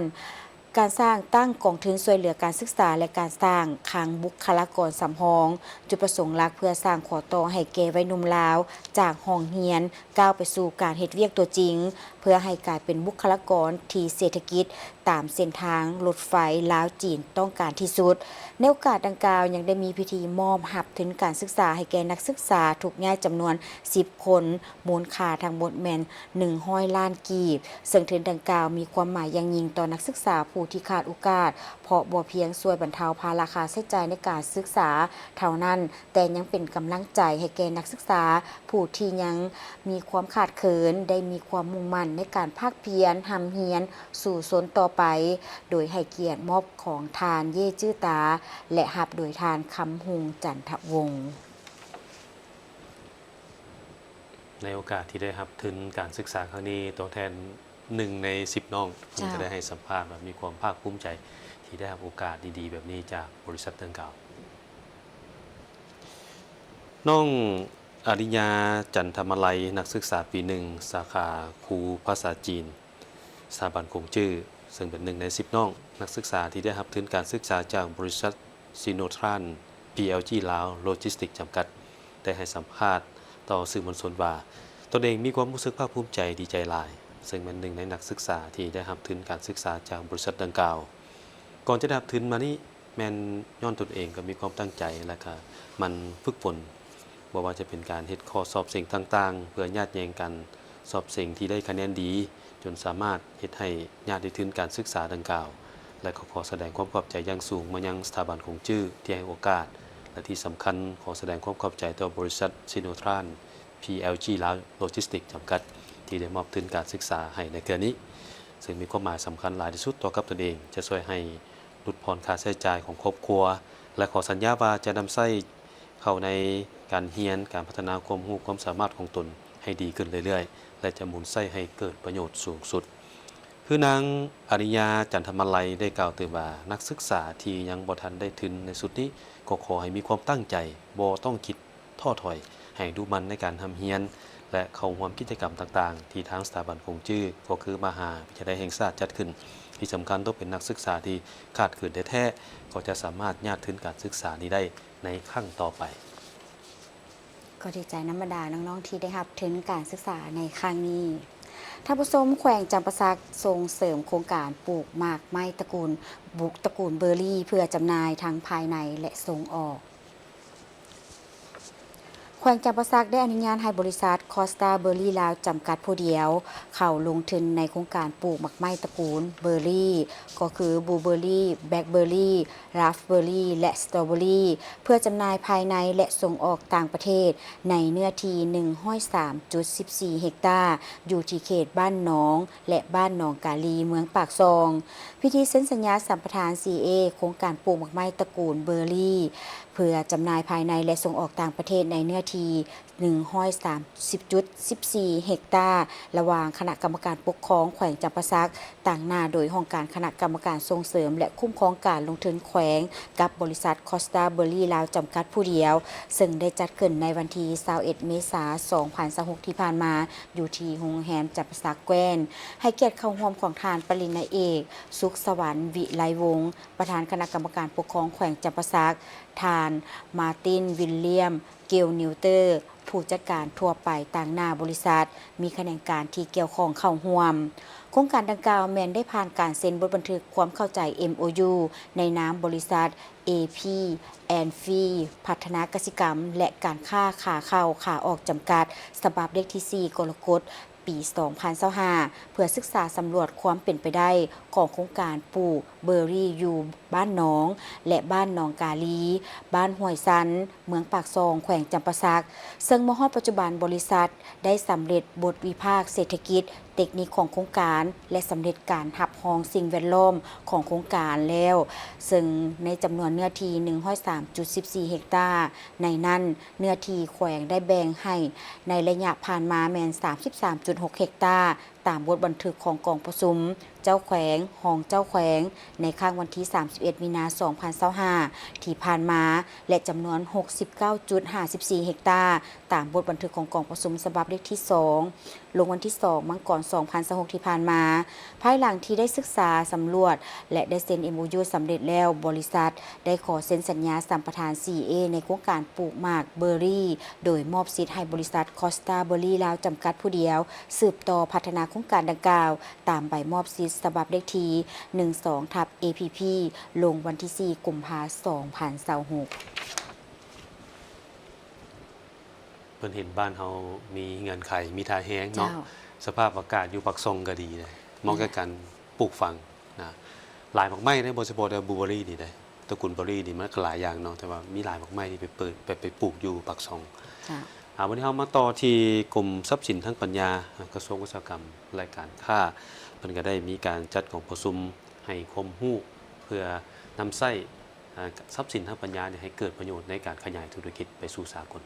ການສ້າງຕັ້ງກອງທຶນຊ່ວຍເຫຼືອການສຶກສາ ແລະ ການສ້າງຄັງບຸກຄະລາກອນສຳຮອງ, ຈຸດປະສົງຫຼັກເພື່ອສ້າງຂໍ້ຕໍ່ໃຫ້ແກ່ໄວໜຸ່ມລາວ ຈາກຫ້ອງຮຽນ ກ້າວໄປສູ່ການເຮັດວຽກຕົວຈິງ ເພື່ອໃຫ້ກາຍເປັນບຸກຄະລາກອນທີ່ເສດຖະກິດຕາມເສັ້ນທາງລົດໄຟລາວ-ຈີນຕ້ອງການທີ່ສຸດ. ໃນໂອກາດດັ່ງກ່າວ ຍັງໄດ້ມີພິທີມອບຮັບທຶນການສຶກສາໃຫ້ແກ່ນັກສຶກສາທຸກຍ້າຍຈຳນວນສິບຄົນ, ມູນຄ່າທັງໝົດແມ່ນໜຶ່ງຮ້ອຍລ້ານກີບ, ເຊິ່ງທຶນດັ່ງກ່າວມີຄວາມໝາຍຢ່າງຍິ່ງຕໍ່ນັກສຶກສາຜູ້ທີ່ຂາດໂອກາດ, ເພາະບໍ່ພຽງຊ່ວຍບັນເທົາພາລະຄ່າໃຊ້ຈ່າຍໃນການສຶກສາເທົ່ານັ້ນ, ແຕ່ຍັງເປັນກຳລັງໃຈໃຫ້ແກ່ນັກສຶກສາຜູ້ທີ່ຍັງມີຄວາມຂາດເຂີນ ໄດ້ມີຄວາມມຸ່ງໝັ້ນໃນການພາກພຽນຮ່ຳຮຽນສູ້ຊົນຕໍ່ໄປ, ໂດຍໃຫ້ກຽດມອບຂອງທ່ານ ເຢ ຈື່ຕາ ແລະ ຮັບໂດຍທ່ານ ຄຳຮຸງ ຈັນທະວົງ. ໃນໂອກາດທີ່ໄດ້ຮັບທຶນການສຶກສາຄັ້ງນີ້, ຕົວແທນໜຶ່ງໃນສິບນ້ອງ ເພິ່ນ ເຈົ້າ ກໍໄດ້ໃຫ້ສຳພາດວ່າມີຄວາມພາກພູມໃຈທີ່ໄດ້ຮັບໂອກາດດີໆແບບນີ້ຈາກບໍລິສັດດັ່ງກ່າວ. ນ້ອງອາລິຍາ ຈັນທະມາໄລ ນັກສຶກສາປີໜຶ່ງ ສາຂາຄູພາສາຈີນ ສະຖາບັນກົງຈື້ ເຊິ່ງເປັນໜຶ່ງໃນສິບນ້ອງນັກສຶກສາທີ່ໄດ້ຮັບທຶນການສຶກສາຈາກບໍລິສັດ ຊີໂນທຣານ ພີແອລຈີ ລາວ ໂລຈິສຕິກ ຈຳກັດ ໄດ້ໃຫ້ສຳພາດຕໍ່ສື່ມວນຊົນວ່າ ຕົນເອງມີຄວາມຮູ້ສຶກພາກພູມໃຈດີໃຈຫຼາຍ, ເຊິ່ງແມ່ນໜຶ່ງໃນນັກສຶກສາທີ່ໄດ້ຮັບທຶນການສຶກສາຈາກບໍລິສັດດັ່ງກ່າວ. ກ່ອນຈະໄດ້ຮັບທຶນມານີ້ ແມ່ນຍ້ອນຕົນເອງກໍມີຄວາມຕັ້ງໃຈ ແລະ ກະໝັ່ນຝຶກຝົນ, ບໍ່ວ່າຈະເປັນການເຮັດຂໍ້ສອບເສັງຕ່າງໆ ເພື່ອຍາດແຍ່ງກັນສອບເສັງທີ່ໄດ້ຄະແນນດີ ຈົນສາມາດເຮັດໃຫ້ຍາດໄດ້ທຶນການສຶກສາດັ່ງກ່າວ ແລະ ກໍຂໍສະແດງຄວາມຂອບໃຈຢ່າງສູງມາຍັງສະຖາບັນກົງຈື້ທີ່ໃຫ້ໂອກາດ ແລະ ທີ່ສຳຄັນ ຂໍສະແດງຄວາມຂອບໃຈຕໍ່ບໍລິສັດ ຊີໂນທຣານ ພີແອລຈີ ລາວ ໂລຈິສຕິກ ຈຳກັດ ທີ່ໄດ້ມອບທຶນການສຶກສາໃຫ້ໃນເທື່ອນີ້, ເຊິ່ງມີຄວາມໝາຍສຳຄັນຫຼາຍທີ່ສຸດຕໍ່ກັບຕົນເອງ, ຈະຊ່ວຍໃຫ້ ຫຼຸດຜ່ອນຄ່າໃຊ້ຈ່າຍຂອງຄອບຄົວ ແລະ ຂໍສັນຍາວ່າຈະນຳໃຊ້ເຂົ້າໃນການຮຽນ, ການພັດທະນາຄວາມຮູ້ຄວາມສາມາດຂອງຕົນໃຫ້ດີຂຶ້ນເລື້ອຍໆ ແລະ ຈະໝູນໃຊ້ໃຫ້ເກີດປະໂຫຍດສູງສຸດ. ຄືນາງອາລິຍາ ຈັນທະມາໄລ ໄດ້ກ່າວຕື່ມວ່າ ນັກສຶກສາທີ່ຍັງບໍ່ທັນໄດ້ທຶນໃນຊຸດນີ້ ກໍຂໍໃຫ້ມີຄວາມຕັ້ງໃຈ, ບໍ່ຕ້ອງຄິດ ທໍ້ຖອຍ, ໃຫ້ດຸໝັ່ນໃນການຮ່ຳຮຽນ ແລະ ເຂົ້າຮ່ວມກິດຈະກຳຕ່າງໆ ທີ່ທາງສະຖາບັນກົງຈື້ ກໍຄືມະຫາວິທະຍາໄລແຫ່ງຊາດຈັດຂຶ້ນ. ທີ່ສຳຄັນຕ້ອງເປັນນັກສຶກສາທີ່ຂາດເຂີນແທ້ໆ ກໍຈະສາມາດຍາດທຶນການສຶກສານີ້ໄດ້ໃນຄັ້ງຕໍ່ໄປ. ກໍດີໃຈນຳບັນດານ້ອງໆທີ່ໄດ້ຮັບທຶນການສຶກສາໃນຄັ້ງນີ້. ທ່ານຜູ້ຊົມ, ແຂວງຈຳປາສັກສົ່ງເສີມໂຄງການປູກໝາກໄມ້ຕະກູນບຸກ ຕະກູນເບີຣີ ເພື່ອຈຳໜ່າຍທັງພາຍໃນ ແລະ ສົ່ງອອກ. ແຂວງຈຳປາສັກໄດ້ອະນຸຍາດໃຫ້ບໍລິສັດ ຄອສຕາເບີຣີລາວ ຈຳກັດຜູ້ດຽວ ເຂົ້າລົງທຶນໃນໂຄງການປູກໝາກໄມ້ຕະກູນເບີຣີ ກໍຄືບລູເບີຣີ ແບລັກເບີຣີ ຣາສເບີຣີ ແລະ ສະຕໍເບີຣີ ເພື່ອຈຳໜ່າຍພາຍໃນ ແລະ ສົ່ງອອກຕ່າງປະເທດ ໃນເນື້ອທີ່ໜຶ່ງຮ້ອຍສາມຈຸດສິບສີ່ເຮັກຕາ ຢູ່ທີ່ເຂດບ້ານໜອງ ແລະ ບ້ານໜອງກາລີ ເມືອງປາກຊ່ອງ. ພິທີເຊັນສັນຍາສຳປະທານ ຊີເອ ໂຄງການປູກໝາກໄມ້ຕະກູນເບີຣີ ເພື່ອຈຳໜ່າຍພາຍໃນ ແລະ ສົ່ງອອກຕ່າງປະເທດ ໃນເນື້ອທີ່ໜຶ່ງຮ້ອຍສາມສິບຈຸດສິບສີ່ເຮັກຕາ ລະຫວ່າງຄະນະກຳມະການປົກຄອງແຂວງຈຳປາສັກ ຕາງໜ້າໂດຍຫ້ອງການຄະນະກຳມະການສົ່ງເສີມ ແລະ ຄຸ້ມຄອງການລົງທຶນແຂວງ ກັບບໍລິສັດ ຄອສຕາເບີຣີລາວ ຈຳກັດຜູ້ດຽວ, ເຊິ່ງໄດ້ຈັດຂຶ້ນໃນວັນທີຊາວເອັດ ເມສາ ສອງພັນຊາວຫົກ ທີ່ຜ່ານມາ ຢູ່ທີ່ໂຮງແຮມຈຳປາສັກແກຣນ ໃຫ້ກຽດເຂົ້າຮ່ວມຂອງທ່ານປະລິນຍາເອກ ສຸກສະຫວັນ ວິໄລວົງ ປະທານຄະນະກຳມະການປົກຄອງແຂວງຈຳປາສັກ, ທ່ານ ມາຕິນ ວິນລຽມ ເກວນິວເຕີ ຜູ້ຈັດການທົ່ວໄປຕາງໜ້າບໍລິສັດ, ມີຂະແໜງການທີ່ກ່ຽວຂ້ອງເຂົ້າຮ່ວມ. ໂຄງການດັ່ງກ່າວແມ່ນໄດ້ຜ່ານການເຊັນບົດບັນທຶກຄວາມເຂົ້າໃຈ ເອັມໂອຢູ ໃນນາມບໍລິສັດ ເອພີ ແອນ ຟີ ພັດທະນາກະສິກຳ ແລະ ການຄ້າຂາເຂົ້າຂາອອກຈຳກັດ ສະບັບເລກທີສີ່ ກໍລະກົດ ປີສອງພັນຊາວຫ້າ ເພື່ອສຶກສາສຳຫຼວດຄວາມເປັນໄປໄດ້ຂອງໂຄງການປູກເບີຣີຢູ່ບ້ານໜອງ ແລະ ບ້ານໜອງກາລີ, ບ້ານຫ້ວຍຊັນ, ເມືອງປາກຊ່ອງ, ແຂວງຈຳປາສັກ, ເຊິ່ງມາຮອດປັດຈຸບັນ ບໍລິສັດໄດ້ສຳເລັດບົດວິພາກເສດຖະກິດ, ເຕັກນິກຂອງໂຄງການ ແລະ ສຳເລັດການຮັບຮອງສິ່ງແວດລ້ອມຂອງໂຄງການແລ້ວ, ເຊິ່ງໃນຈຳນວນເນື້ອທີ່ໜຶ່ງຮ້ອຍສາມຈຸດສິບສີ່ເຮັກຕາ, ໃນນັ້ນ ເນື້ອທີ່ແຂວງໄດ້ແບ່ງໃຫ້ໃນໄລຍະຜ່ານມາແມ່ນສາມສິບສາມຈຸດຫົກເຮັກຕາ, ຕາມບົດບັນທຶກຂອງກອງປະຊຸມເຈົ້າແຂວງ, ຮອງເຈົ້າແຂວງ ໃນຄັ້ງວັນທີສາມສິບເອັດ ມີນາ ສອງພັນຊາວຫ້າ ທີ່ຜ່ານມາ ແລະ ຈຳນວນຫົກສິບເກົ້າຈຸດຫ້າສິບສີ່ເຮັກຕາ, ຕາມບົດບັນທຶກຂອງກອງປະຊຸມສະບັບເລກທີສອງ ລົງວັນທີສອງ ມັງກອນ ສອງພັນຊາວຫົກ ທີ່ຜ່ານມາ. ພາຍຫຼັງທີ່ໄດ້ສຶກສາສຳຫຼວດ ແລະ ໄດ້ເຊັນ ເອັມໂອຢູ ສຳເລັດແລ້ວ, ບໍລິສັດໄດ້ຂໍເຊັນສັນຍາສຳປະທານ ຊີເອ ໃນໂຄງການປູກໝາກເບີຣີ ໂດຍມອບສິດໃຫ້ບໍລິສັດ ຄອສຕາເບີຣີລາວ ຈຳກັດຜູ້ດຽວ ສືບຕໍ່ພັດທະນາໂຄງການດັ່ງກ່າວ ຕາມໃບມອບສິດສະບັບເລກທີໜຶ່ງສອງ ທັບ ເອພີພີ ລົງວັນທີສີ່ ກຸມພາ ສອງພັນຊາວຫົກ. ເພິ່ນເຫັນບ້ານເຮົາມີເງື່ອນໄຂ ມີທ່າແຮງເນາະ, ເຈົ້າ. ສະພາບອາກາດຢູ່ປາກຊ່ອງກໍດີເດ້ ເໝາະແກ່ ແມ່ນ ການປູກຝັງນະ. ຫຼາຍໝາກໄມ້ເດ້ ບໍ່ສະເພາະແຕ່ບລູເບີຣີນີ້ເດ້, ຕະກູນເບີຣີນີ້ມັນກໍຫຼາຍຢ່າງເນາະ, ແຕ່ວ່າມີຫຼາຍໝາກໄມ້ທີ່ໄປເປີດ ໄປ ໄປປູກຢູ່ປາກຊ່ອງ. ເຈົ້າ. ອ່າ ວັນນີ້ເຮົາມາຕໍ່ທີ່ກົມຊັບສິນທາງປັນຍາ, ກະຊວງອຸດສາຫະກຳ ແລະ ການຄ້າ, ເພິ່ນກໍໄດ້ມີການຈັດກອງປະຊຸມໃຫ້ຄວາມຮູ້ ເພື່ອນຳໃຊ້ ອ່າ ຊັບສິນທາງປັນຍານີ້ໃຫ້ເກີດປະໂຫຍດໃນການຂະຫຍາຍທຸລະກິດໄປສູ່ສາກົນ.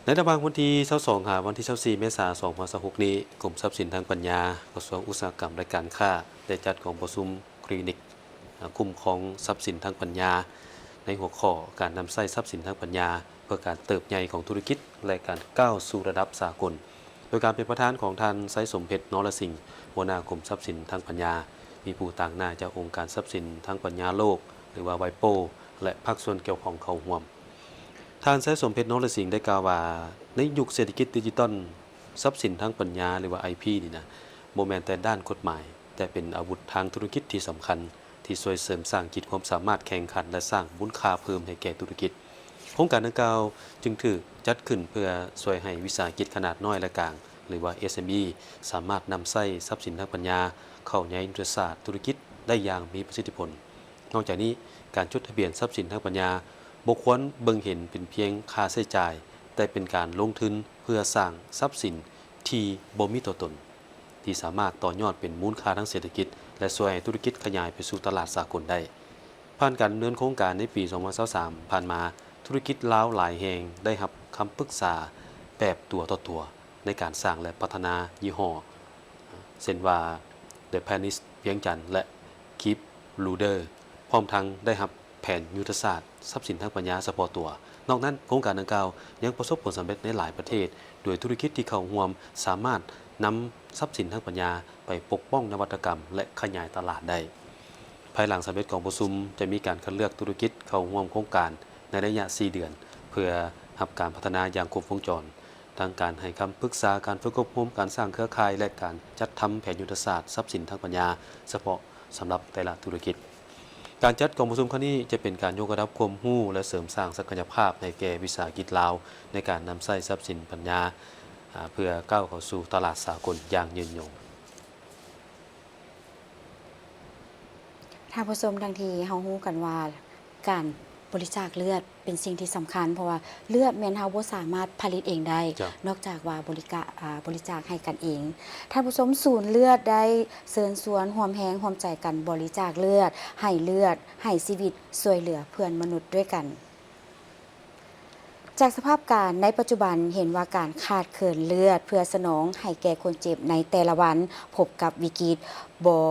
ໃນລະຫວ່າງວັນທີຊາວສອງ ຫາວັນທີຊາວສີ່ ເມສາ ສອງພັນຊາວຫົກນີ້, ກົມຊັບສິນທາງປັນຍາ, ກະຊວງອຸດສາຫະກຳ ແລະ ການຄ້າ ໄດ້ຈັດກອງປະຊຸມຄລີນິກ ຄຸ້ມຄອງຊັບສິນທາງປັນຍາ ໃນຫົວຂໍ້ການນຳໃຊ້ຊັບສິນທາງປັນຍາ ເພື່ອການເຕີບໃຫຍ່ຂອງທຸລະກິດ ແລະ ການກ້າວສູ່ລະດັບສາກົນ. ໂດຍການເປັນປະທານຂອງທ່ານ ໄຊສົມເພັດ ນໍລະສິງ, ຫົວໜ້າກົມຊັບສິນທາງປັນຍາ, ມີຜູ້ຕາງໜ້າຈາກອົງການຊັບສິນທາງປັນຍາໂລກ ຫຼືວ່າ ໄວໂປ ແລະ ພາກສ່ວນກ່ຽວຂ້ອງເຂົ້າຮ່ວມ. ທ່ານ ໄຊສົມເພັດ ນໍລະສິງ ໄດ້ກ່າວວ່າ, ໃນຍຸກເສດຖະກິດດິຈິຕອນ, ຊັບສິນທາງປັນຍາ ຫຼືວ່າ ໄອພີ ນີ້ນະ, ບໍ່ແມ່ນແຕ່ດ້ານກົດໝາຍ, ແຕ່ເປັນອາວຸດທາງທຸລະກິດທີ່ສຳຄັນ ທີ່ຊ່ວຍເສີມສ້າງຂີດຄວາມສາມາດແຂ່ງຂັນ ແລະ ສ້າງມູນຄ່າເພີ່ມໃຫ້ແກ່ທຸລະກິດ. ໂຄງການດັ່ງກ່າວຈຶ່ງຖືກຈັດຂຶ້ນເພື່ອຊ່ວຍໃຫ້ວິສາຫະກິດຂະໜາດນ້ອຍ ແລະ ກາງ ຫຼືວ່າ ເອສເອັມອີ ສາມາດນຳໃຊ້ຊັບສິນທາງປັນຍາເຂົ້າໃນຍຸດທະສາດທຸລະກິດໄດ້ຢ່າງມີປະສິດທິຜົນ. ນອກຈາກນີ້, ການຈົດທະບຽນຊັບສິນທາງປັນຍາບໍ່ຄວນເບິ່ງເຫັນເປັນພຽງຄ່າໃຊ້ຈ່າຍ, ແຕ່ເປັນການລົງທຶນເພື່ອສ້າງຊັບສິນທີ່ບໍ່ມີຕົວຕົນ, ທີ່ສາມາດຕໍ່ຍອດເປັນມູນຄ່າທາງເສດຖະກິດ ແລະ ຊ່ວຍໃຫ້ທຸລະກິດຂະຫຍາຍໄປສູ່ຕະຫຼາດສາກົນໄດ້. ຜ່ານການດຳເນີນໂຄງການໃນປີສອງພັນຊາວສາມຜ່ານມາ, ທຸລະກິດລາວຫຼາຍແຫ່ງໄດ້ຮັບຄຳປຶກສາແບບຕົວຕໍ່ຕົວໃນການສ້າງ ແລະ ພັດທະນາຍີ່ຫໍ້, ເຊັ່ນວ່າ The Palace ວຽງຈັນ ແລະ Keep Luder, ພ້ອມທັງໄດ້ຮັບແຜນຍຸດທະສາດຊັບສິນທາງປັນຍາສະເພາະຕົວ. ນອກນັ້ນ, ໂຄງການດັ່ງກ່າວຍັງປະສົບຜົນສຳເລັດໃນຫຼາຍປະເທດ, ໂດຍທຸລະກິດທີ່ເຂົ້າຮ່ວມສາມາດນຳຊັບສິນທາງປັນຍາໄປປົກປ້ອງນະວັດຕະກຳ ແລະ ຂະຫຍາຍຕະຫຼາດໄດ້. ພາຍຫຼັງສຳເລັດກອງປະຊຸມ, ຈະມີການຄັດເລືອກທຸລະກິດເຂົ້າຮ່ວມໂຄງການໃນໄລຍະສີ່ເດືອນ ເພື່ອຮັບການພັດທະນາຢ່າງຄົບວົງຈອນ. ທ ທັງການໃຫ້ຄຳປຶກສາ, ການຝຶກອົບຮົມ, ການສ້າງເຄືອຂ່າຍ ແລະ ການຈັດທຳແຜນຍຸດທະສາດຊັບສິນທາງປັນຍາສະເພາະສຳລັບແຕ່ລະທຸລະກິດ. ການຈັດກອງປະຊຸມຄັ້ງນີ້ຈະເປັນການຍົກລະດັບຄວາມຮູ້ ແລະ ເສີມສ້າງສັກກະຍະພາບໃຫ້ແກ່ວິສາຫະກິດລາວ ໃນການນຳໃຊ້ຊັບສິນປັນຍາ ອາ ເພື່ອກ້າວເຂົ້າສູ່ຕະຫຼາດສາກົນຢ່າງຍືນຍົງ. ທ່ານຜູ້ຊົມ, ດັ່ງທີ່ເຮົາຮູ້ກັນວ່າ ການບໍລິຈາກເລືອດເປັນສິ່ງທີ່ສຳຄັນ, ເພາະວ່າເລືອດແມ່ນເຮົາບໍ່ສາມາດຜະລິດເອງໄດ້ ເຈົ້າ ນອກຈາກວ່າບໍລິກະ ອາ ບໍລິຈາກໃຫ້ກັນເອງ. ທ່ານຜູ້ຊົມ, ສູນເລືອດໄດ້ເຊີນຊວນຮ່ວມແຮງຮ່ວມໃຈກັນບໍລິຈາກເລືອດ, ໃຫ້ເລືອດ, ໃຫ້ຊີວິດ, ຊ່ວຍເຫຼືອເພື່ອນມະນຸດດ້ວຍກັນ. ຈາກສະພາບການໃນປັດຈຸບັນເຫັນວ່າການຂາດເຂີນເລືອດເພື່ອສະໜອງໃຫ້ແກ່ຄົນເຈັບໃນແຕ່ລະວັນພົບກັບວິກິດ, ບໍ່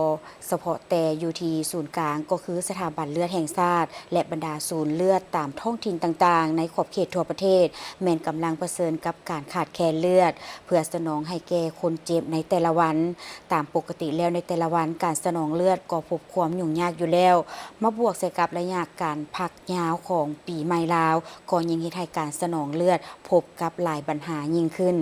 ສະເພາະແຕ່ຢູ່ທີ່ສູນກາງ ກໍຄືສະຖາບັນເລືອດແຫ່ງຊາດ ແລະ ບັນດາສູນເລືອດຕາມທ້ອງຖິ່ນຕ່າງໆ ໃນຂອບເຂດທົ່ວປະເທດ ແມ່ນກຳລັງປະເຊີນກັບການຂາດແຄນເລືອດ ເພື່ອສະໜອງໃຫ້ແກ່ຄົນເຈັບໃນແຕ່ລະວັນ. ຕາມປົກກະຕິແລ້ວໃນແຕ່ລະວັນ ການສະໜອງເລືອດກໍພົບຄວາມຫຍຸ້ງຍາກຢູ່ແລ້ວ, ມາບວກໃສ່ກັບໄລຍະການພັກ ຍາວຂອງປີໃໝ່ລາວ ກໍຍິ່ງເຮັດໃຫ້ການສະໜອງເລືອດພົບກັບຫຼາຍບັນຫາຍິ່ງຂຶ້ນ,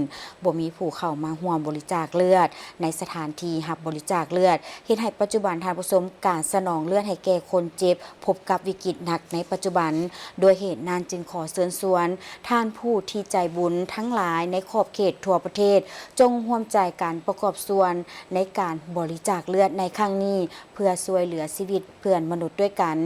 ບໍ່ມີຜູ້ເຂົ້າມາຮ່ວມບໍລິຈາກເລືອດໃນສະຖານທີ່ຮັບບໍລິຈາກເລືອດ, ເຮັດໃຫ້ປັດຈຸບັນ, ທ່ານຜູ້ຊົມ, ການສະໜອງເລືອດໃຫ້ແກ່ຄົນເຈັບພົບກັບວິກິດໜັກໃນປັດຈຸບັນ. ດ້ວຍເຫດນັ້ນຈຶ່ງຂໍເຊີນຊວນທ່ານຜູ້ທີ່ໃຈບຸນທັງຫຼາຍໃນຂອບເຂດທົ່ວປະເທດ ຈົ່ງຮ່ວມໃຈກັນປະກອບສ່ວນໃນການບໍລິຈາກເລືອດໃນຄັ້ງນີ້ ເພື່ອຊ່ວຍເຫຼືອຊີວິດເພື່ອນມະນຸດດ້ວຍກັນ,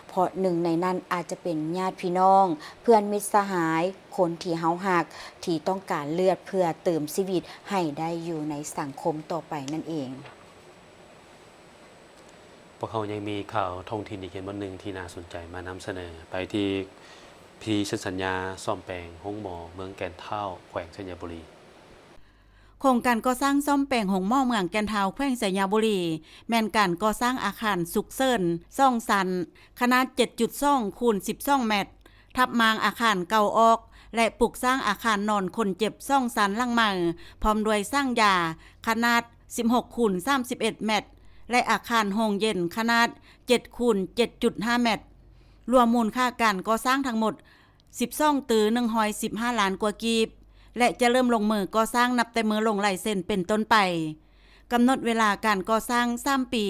ເພາະໜຶ່ງໃນນັ້ນອາດຈະເປັນຍາດພີ່ນ້ອງ, ເພື່ອນມິດສະຫາຍ, ຄົນທີ່ເຮົາຮັກ, ທີ່ຕ້ອງການເລືອດເພື່ອເຕີມຊີວິດໃຫ້ໄດ້ຢູ່ໃນສັງຄົມຕໍ່ໄປນັ້ນເອງ. ພວກເຮົາຍັງມີຂ່າວທ້ອງຖິ່ນອີກເຫດບົດໜຶ່ງທີ່ໜ້າສົນໃຈມານຳສະເໜີ, ໄປທີ່ພິທີເຊັນສັນຍາສ້ອມແປງໂຮງໝໍເມືອງແກ່ນທ້າວ ແຂວງໄຊຍະບູລີ. ໂຄງການກໍ່ສ້າງສ້ອມແປງໂຮງໝໍເມືອງແກ່ນທ້າວ ແຂວງໄຊຍະບູລີ ແມ່ນການກໍ່ສ້າງອາຄານສຸກເສີນສອງຊັ້ນ ຂະໜາດເຈັດຈຸດສອງຄູນສິບສອງແມັດ, ທັບມ້າງອາຄານເກົ່າອອກ ແລະ ປຸກສ້າງອາຄານນອນຄົນເຈັບສອງຊັ້ນຫຼັງໃໝ່ ພ້ອມດ້ວຍສັງຢາຂະໜາດສິບຫົກຄູນສາມສິບເອັດແມັດ ແລະ ອາຄານໂຮງເຢັນຂະໜາດເຈັດຄູນເຈັດຈຸດຫ້າແມັດ. ລວມມູນຄ່າການກໍ່ສ້າງທັງໝົດ ສິບສອງຕື້ໜຶ່ງຮ້ອຍສິບຫ້າລ້ານກວ່າກີບ ແລະ ຈະເລີ່ມລົງມືກໍ່ສ້າງນັບແຕ່ມື້ລົງລາຍເຊັນເປັນຕົ້ນໄປ. ກຳນົດເວລາການກໍ່ສ້າງສາມປີ.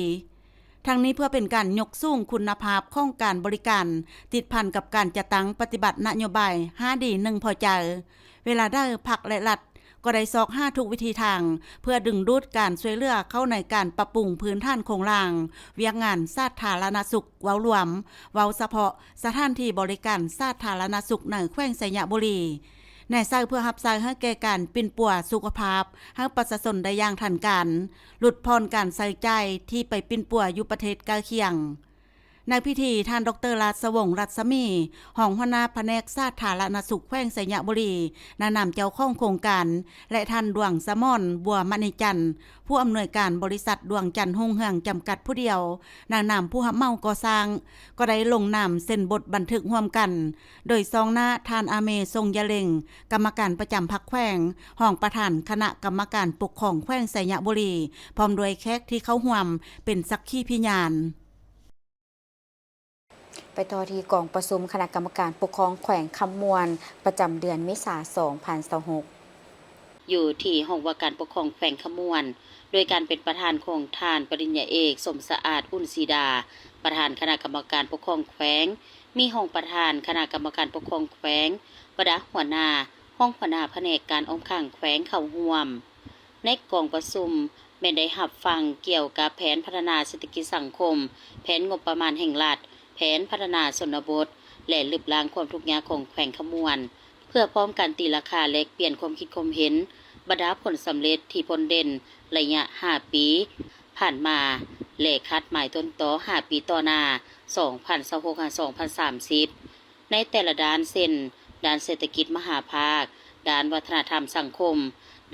ທັງນີ້ເພື່ອເປັນການຍົກສູງຄຸນນະພາບຂອງການບໍລິການ ຕິດພັນກັບການຈັດຕັ້ງປະຕິບັດນະໂຍບາຍຫ້າດີໜຶ່ງພໍໃຈ. ເວລາໃດພັກ ແລະ ລັດ ກໍໄດ້ຊອກຫາທຸກວິທີທາງ ເພື່ອດຶງດູດການຊ່ວຍເຫຼືອເຂົ້າໃນການປັບປຸງພື້ນຖານໂຄງລ່າງວຽກງານສາທາລະນະສຸກເວົ້າລວມ, ເວົ້າສະເພາະສະຖານທີ່ບໍລິການສາທາລະນະສຸກໃນແຂວງໄຊຍະບູລີ ແນໃສ່ເພື່ອຮັບໃຊ້ໃຫ້ແກ່ການປິ່ນປົວສຸຂະພາບໃຫ້ປະຊາຊົນໄດ້ຢ່າງທັນການ, ຫຼຸດຜ່ອນການໃຊ້ຈ່າຍທີ່ໄປປິ່ນປົວຢູ່ປະເທດໃກ້ຄຽງ. ໃນພິທີ, ທ່ານ ດອກເຕີ ລາຊະວົງ ລັດສະໝີ ຮອງຫົວໜ້າພະແນກສາທາລະນະສຸກແຂວງໄຊຍະບູລີ ໃນນາມເຈົ້າຂອງໂຄງການ ແລະ ທ່ານ ດວງສະໝອນ ບົວມະນີຈັນ ຜູ້ອຳນວຍການບໍລິສັດດວງຈັນຮຸ່ງເຮືອງຈຳກັດຜູ້ດຽວ ໃນນາມຜູ້ຮັບເໝົາກໍ່ສ້າງ ກໍໄດ້ລົງນາມເຊັນບົດບັນທຶກຮ່ວມກັນ ໂດຍຊອງໜ້າທ່ານ ອາເມ ຊົງຢາເລັງ ກຳມະການປະຈຳພັກແຂວງ, ຮອງປະທານຄະນະກຳມະການປົກຄອງແຂວງໄຊຍະບູລີ ພ້ອມດ້ວຍແຂກທີ່ເຂົ້າຮ່ວມເປັນສັກຂີພິຍານ. ໄປຕໍ່ທີ່ກອງປະຊຸມຄະນະກຳມະການປົກຄອງແຂວງຄຳມ່ວນ ປະຈຳເດືອນເມສາ ສອງພັນຊາວຫົກ ຢູ່ທີ່ຫ້ອງວ່າການປົກຄອງແຂວງຄຳມ່ວນ ໂດຍການເປັນປະທານຂອງທ່ານປະລິນຍາເອກ ສົມສະອາດ ອຸ່ນສີດາ ປະທານຄະນະກຳມະການປົກຄອງແຂວງ, ມີຮອງປະທານຄະນະກຳມະການປົກຄອງແຂວງ, ບັນດາຫົວໜ້າ, ຮອງຫົວໜ້າພະແນກການອ້ອມຂ້າງແຂວງເຂົ້າຮ່ວມ. ໃນກອງປະຊຸມແມ່ນໄດ້ຮັບຟັງກ່ຽວກັບແຜນພັດທະນາເສດຖະກິດສັງຄົມ, ແຜນງົບປະມານແຫ່ງລັດ, ແຜນພັດທະນາຊົນນະບົດ ແລະ ລຶບລ້າງຄວາມທຸກຍາກຂອງແຂວງຄຳມ່ວນ ເພື່ອພ້ອມກັນຕີລາຄາແລກປ່ຽນຄວາມຄິດຄວາມເຫັນ ບັນດາຜົນສຳເລັດທີ່ພົ້ນເດັ່ນໄລຍະຫ້າປີຜ່ານມາ ແລະ ຄາດໝາຍຕົ້ນຕໍຫ້າປີຕໍ່ໜ້າ ສອງພັນຊາວຫົກຫາສອງພັນສາມສິບ ໃນແຕ່ລະດ້ານ ເຊັ່ນ ດ້ານເສດຖະກິດມະຫາພາກ, ດ້ານວັດທະນະທຳສັງຄົມ,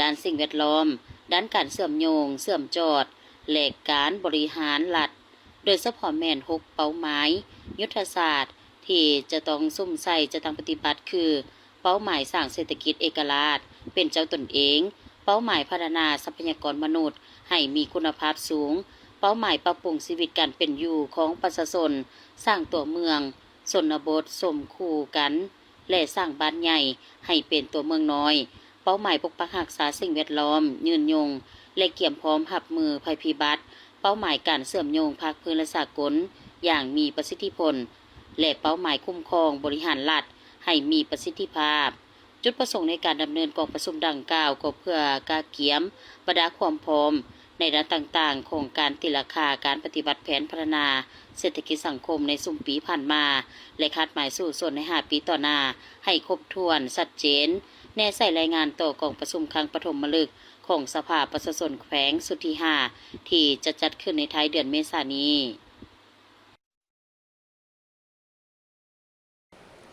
ດ້ານສິ່ງແວດລ້ອມ, ດ້ານການເຊື່ອມໂຍງ, ເຊື່ອມຈອດ ແລະ ການບໍລິຫານລັດ, ໂດຍສະເພາະແມ່ນຫົກເປົ້າໝາຍຍຸດທະສາດທີ່ຈະຕ້ອງສຸມໃສ່ຈັດຕັ້ງປະຕິບັດ ຄື ເປົ້າໝາຍສ້າງເສດຖະກິດເອກະລາດເປັນເຈົ້າຕົນເອງ, ເປົ້າໝາຍພັດທະນາຊັບພະຍາກອນມະນຸດໃຫ້ມີຄຸນນະພາບສູງ, ເປົ້າໝາຍປັບປຸງຊີວິດການເປັນຢູ່ຂອງປະຊາຊົນ, ສ້າງຕົວເມືອງ ຊົນນະບົດສົມຄູ່ກັນ ແລະ ສ້າງບ້ານໃຫຍ່ໃຫ້ເປັນຕົວເມືອງນ້ອຍ, ເປົ້າໝາຍປົກປັກຮັກສາສິ່ງແວດລ້ອມ, ຍືນຍົງ ແລະ ກຽມພ້ອມຮັບມືໄພພິບັດ, ເປົ້າໝາຍການເຊື່ອມໂຍງພາກພື້ນ ແລະ ສາກົນຢ່າງມີປະສິດທິຜົນ ແລະ ເປົ້າໝາຍຄຸ້ມຄອງບໍລິຫານລັດໃຫ້ມີປະສິດທິພາບ. ຈຸດປະສົງໃນການດຳເນີນກອງປະຊຸມດັ່ງກ່າວ ກໍເພື່ອກະກຽມບັນດາຄວາມພ້ອມໃນດ້ານຕ່າງໆຂອງການຕີລາຄາການປະຕິບັດແຜນພັດທະນາເສດຖະກິດສັງຄົມໃນຊຸມປີຜ່ານມາ ແລະ ຄາດໝາຍສູ້ຊົນໃນຫ້າປີຕໍ່ໜ້າໃຫ້ຄົບຖ້ວນ, ຊັດເຈນ, ແນໃສ່ລາຍງານຕໍ່ກອງປະຊຸມຄັ້ງປະຖົມມະລຶກຂອງສະພາປະຊາຊົນແຂວງຊຸດທີຫ້າ ທີ່ຈະຈັດຂຶ້ນໃນທ້າຍເດືອນເມສານີ້.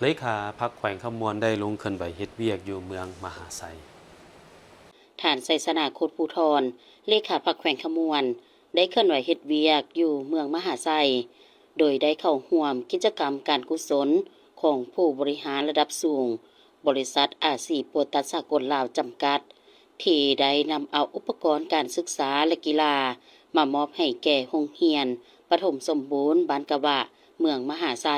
ເລຂາພັກແຂວງຄຳມ່ວນໄດ້ລົງເຄື່ອນໄຫວເຮັດວຽກຢູ່ເມືອງມະຫາໄຊ. ທ່ານ ໄຊຊະນາ ໂຄດພູທອນ ເລຂາພັກແຂວງຄຳມ່ວນ ໄດ້ເຄື່ອນໄຫວເຮັດວຽກຢູ່ເມືອງມະຫາໄຊ ໂດຍໄດ້ເຂົ້າຮ່ວມກິດຈະກຳການກຸສົນຂອງຜູ້ບໍລິຫານລະດັບສູງ ບໍລິສັດ ອາຊີ ໂປຕັສ ສາກົນລາວ ຈຳກັດ ທີ່ໄດ້ນຳເອົາອຸປະກອນການສຶກສາ ແລະ ກິລາ ມາມອບໃຫ້ແກ່ໂຮງຮຽນປະຖົມສົມບູນບ້ານກະຫວະ ເມືອງມະຫາໄຊ,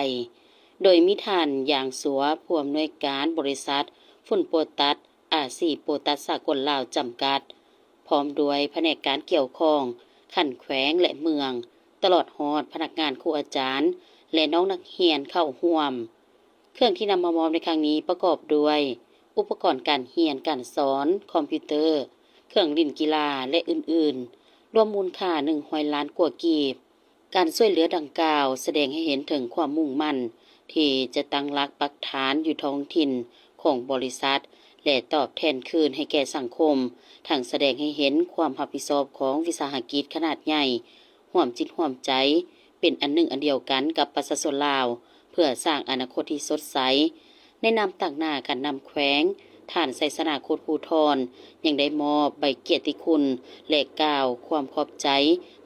ໂດຍມີທ່ານ ຢາງ ສັວ ຜູ້ອຳນວຍການບໍລິສັດ ຝຸ່ນ ໂປຕັສ ອາຊີ ໂປຕັສ ສາກົນລາວ ຈຳກັດ ພ້ອມດ້ວຍພະແນກການກ່ຽວຂ້ອງຂັ້ນແຂວງ ແລະ ເມືອງ, ຕະຫຼອດຮອດພະນັກງານ, ຄູອາຈານ ແລະ ນ້ອງນັກຮຽນເຂົ້າຮ່ວມ. ເຄື່ອງທີ່ນຳມາມອບໃນຄັ້ງນີ້ປະກອບດ້ວຍ ອຸປະກອນການຮຽນການສອນ, ຄອມພິວເຕີ, ເຄື່ອງຫຼິ້ນກິລາ ແລະ ອື່ນໆ, ລວມມູນຄ່າໜຶ່ງຮ້ອຍລ້ານກວ່າກີບ. ການຊ່ວຍເຫຼືອດັ່ງກ່າວສະແດງໃຫ້ເຫັນເຖິງຄວາມມຸ່ງໝັ້ນທີ່ຈະຕັ້ງຫຼັກປັກຖານຢູ່ທ້ອງຖິ່ນຂອງບໍລິສັດ ແລະ ຕອບແທນຄືນໃຫ້ແກ່ສັງຄົມ, ທັງສະແດງໃຫ້ເຫັນຄວາມຮັບຜິດຊອບຂອງວິສາຫະກິດຂະໜາດໃຫຍ່ ຮ່ວມຈິດຮ່ວມໃຈ ເປັນອັນໜຶ່ງອັນດຽວກັນກັບປະຊາຊົນລາວ ເພື່ອສ້າງອະນາຄົດທີ່ສົດໃສ. ໃນນາມຕາງໜ້າການນຳແຂວງ, ທ່ານ ໄຊຊະນາ ໂຄດພູທອນ ຍັງໄດ້ມອບໃບກຽດຕິຄຸນ ແລະ ກ່າວຄວາມຂອບໃຈ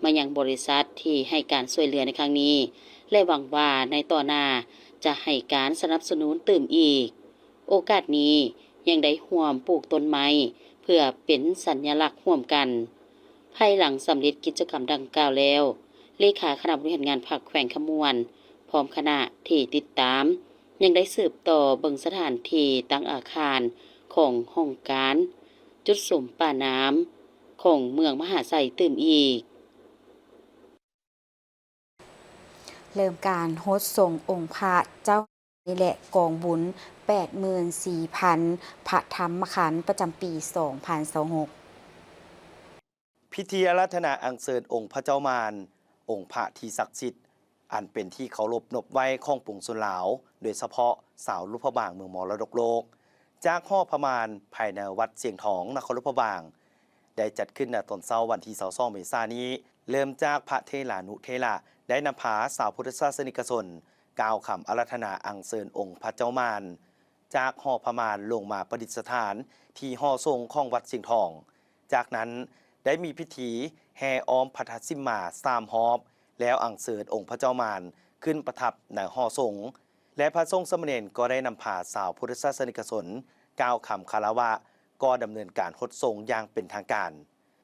ມາຍັງບໍລິສັດທີ່ໃຫ້ການຊ່ວຍເຫຼືອໃນຄັ້ງນີ້ ແລະ ຫວັງວ່າໃນຕໍ່ໜ້າຈະໃຫ້ການສະໜັບສະໜູນຕື່ມອີກ. ໂອກາດນີ້ຍັງໄດ້ຮ່ວມປູກຕົ້ນໄມ້ເພື່ອເປັນສັນຍະລັກຮ່ວມກັນ. ພາຍຫຼັງສຳເລັດກິດຈະກຳດັ່ງກ່າວແລ້ວ, ເລຂາຄະນະບໍລິຫານງານພັກແຂວງຄຳມ່ວນ ພ້ອມຄະນະທີ່ຕິດຕາມ ຍັງໄດ້ສືບຕໍ່ເບິ່ງສະຖານທີ່ຕັ້ງອາຄານຂອງຫ້ອງການຈຸດສຸມປານ້ຳຂອງເມືອງມະຫາໄຊຕື່ມອີກ. ເລີ່ມການຫົດສົງອົງພະເຈົ້າ ແລະ ກອງບຸນແປດໝື່ນສີ່ພັນພະທຳມະຂັນ ປະຈຳປີສອງພັນຊາວຫົກ. ພິທີອາລາທະນາອັນເຊີນອົງພະເຈົ້າມ່ານ, ອົງພະທີ່ສັກສິດ, ອັນເປັນທີ່ເຄົາລົບນົບໄຫວ້ຂອງປວງຊົນລາວ, ໂດຍສະເພາະຊາວຫຼວງພະບາງເມືອງມໍລະດົກໂລກ, ຈາກຫໍພະມ່ານພາຍໃນວັດຊຽງທອງ ນະຄອນຫຼວງພະບາງ, ໄດ້ຈັດຂຶ້ນໃນຕອນເຊົ້າວັນທີຊາວສອງເມສານີ້, ເລີ່ມຈາກພະເຖລານຸເຖລະໄດ້ນຳພາຊາວພຸດທະສາສະນິກະຊົນກ່າວຄຳອາລາທະນາອັນເຊີນອົງພະເຈົ້າມ່ານ ຈາກຫໍພະມ່ານລົງມາປະດິດສະຖານທີ່ຫໍສົງຂອງວັດຊຽງທອງ. ຈາກນັ້ນໄດ້ມີພິທີແຫ່ອ້ອມພັດທະສິມມາສາມຮອບ, ແລ້ວອັນເຊີນອົງພະເຈົ້າມ່ານຂຶ້ນປະທັບໃນຫໍສົງ ແລະ ພະສົງສາມະເນນກໍໄດ້ນຳພາຊາວພຸດທະສາສະນິກະຊົນກ່າວຄຳຄາລະວະ ກໍດຳເນີນການຫົດສົງຢ່າງເປັນທາງການ.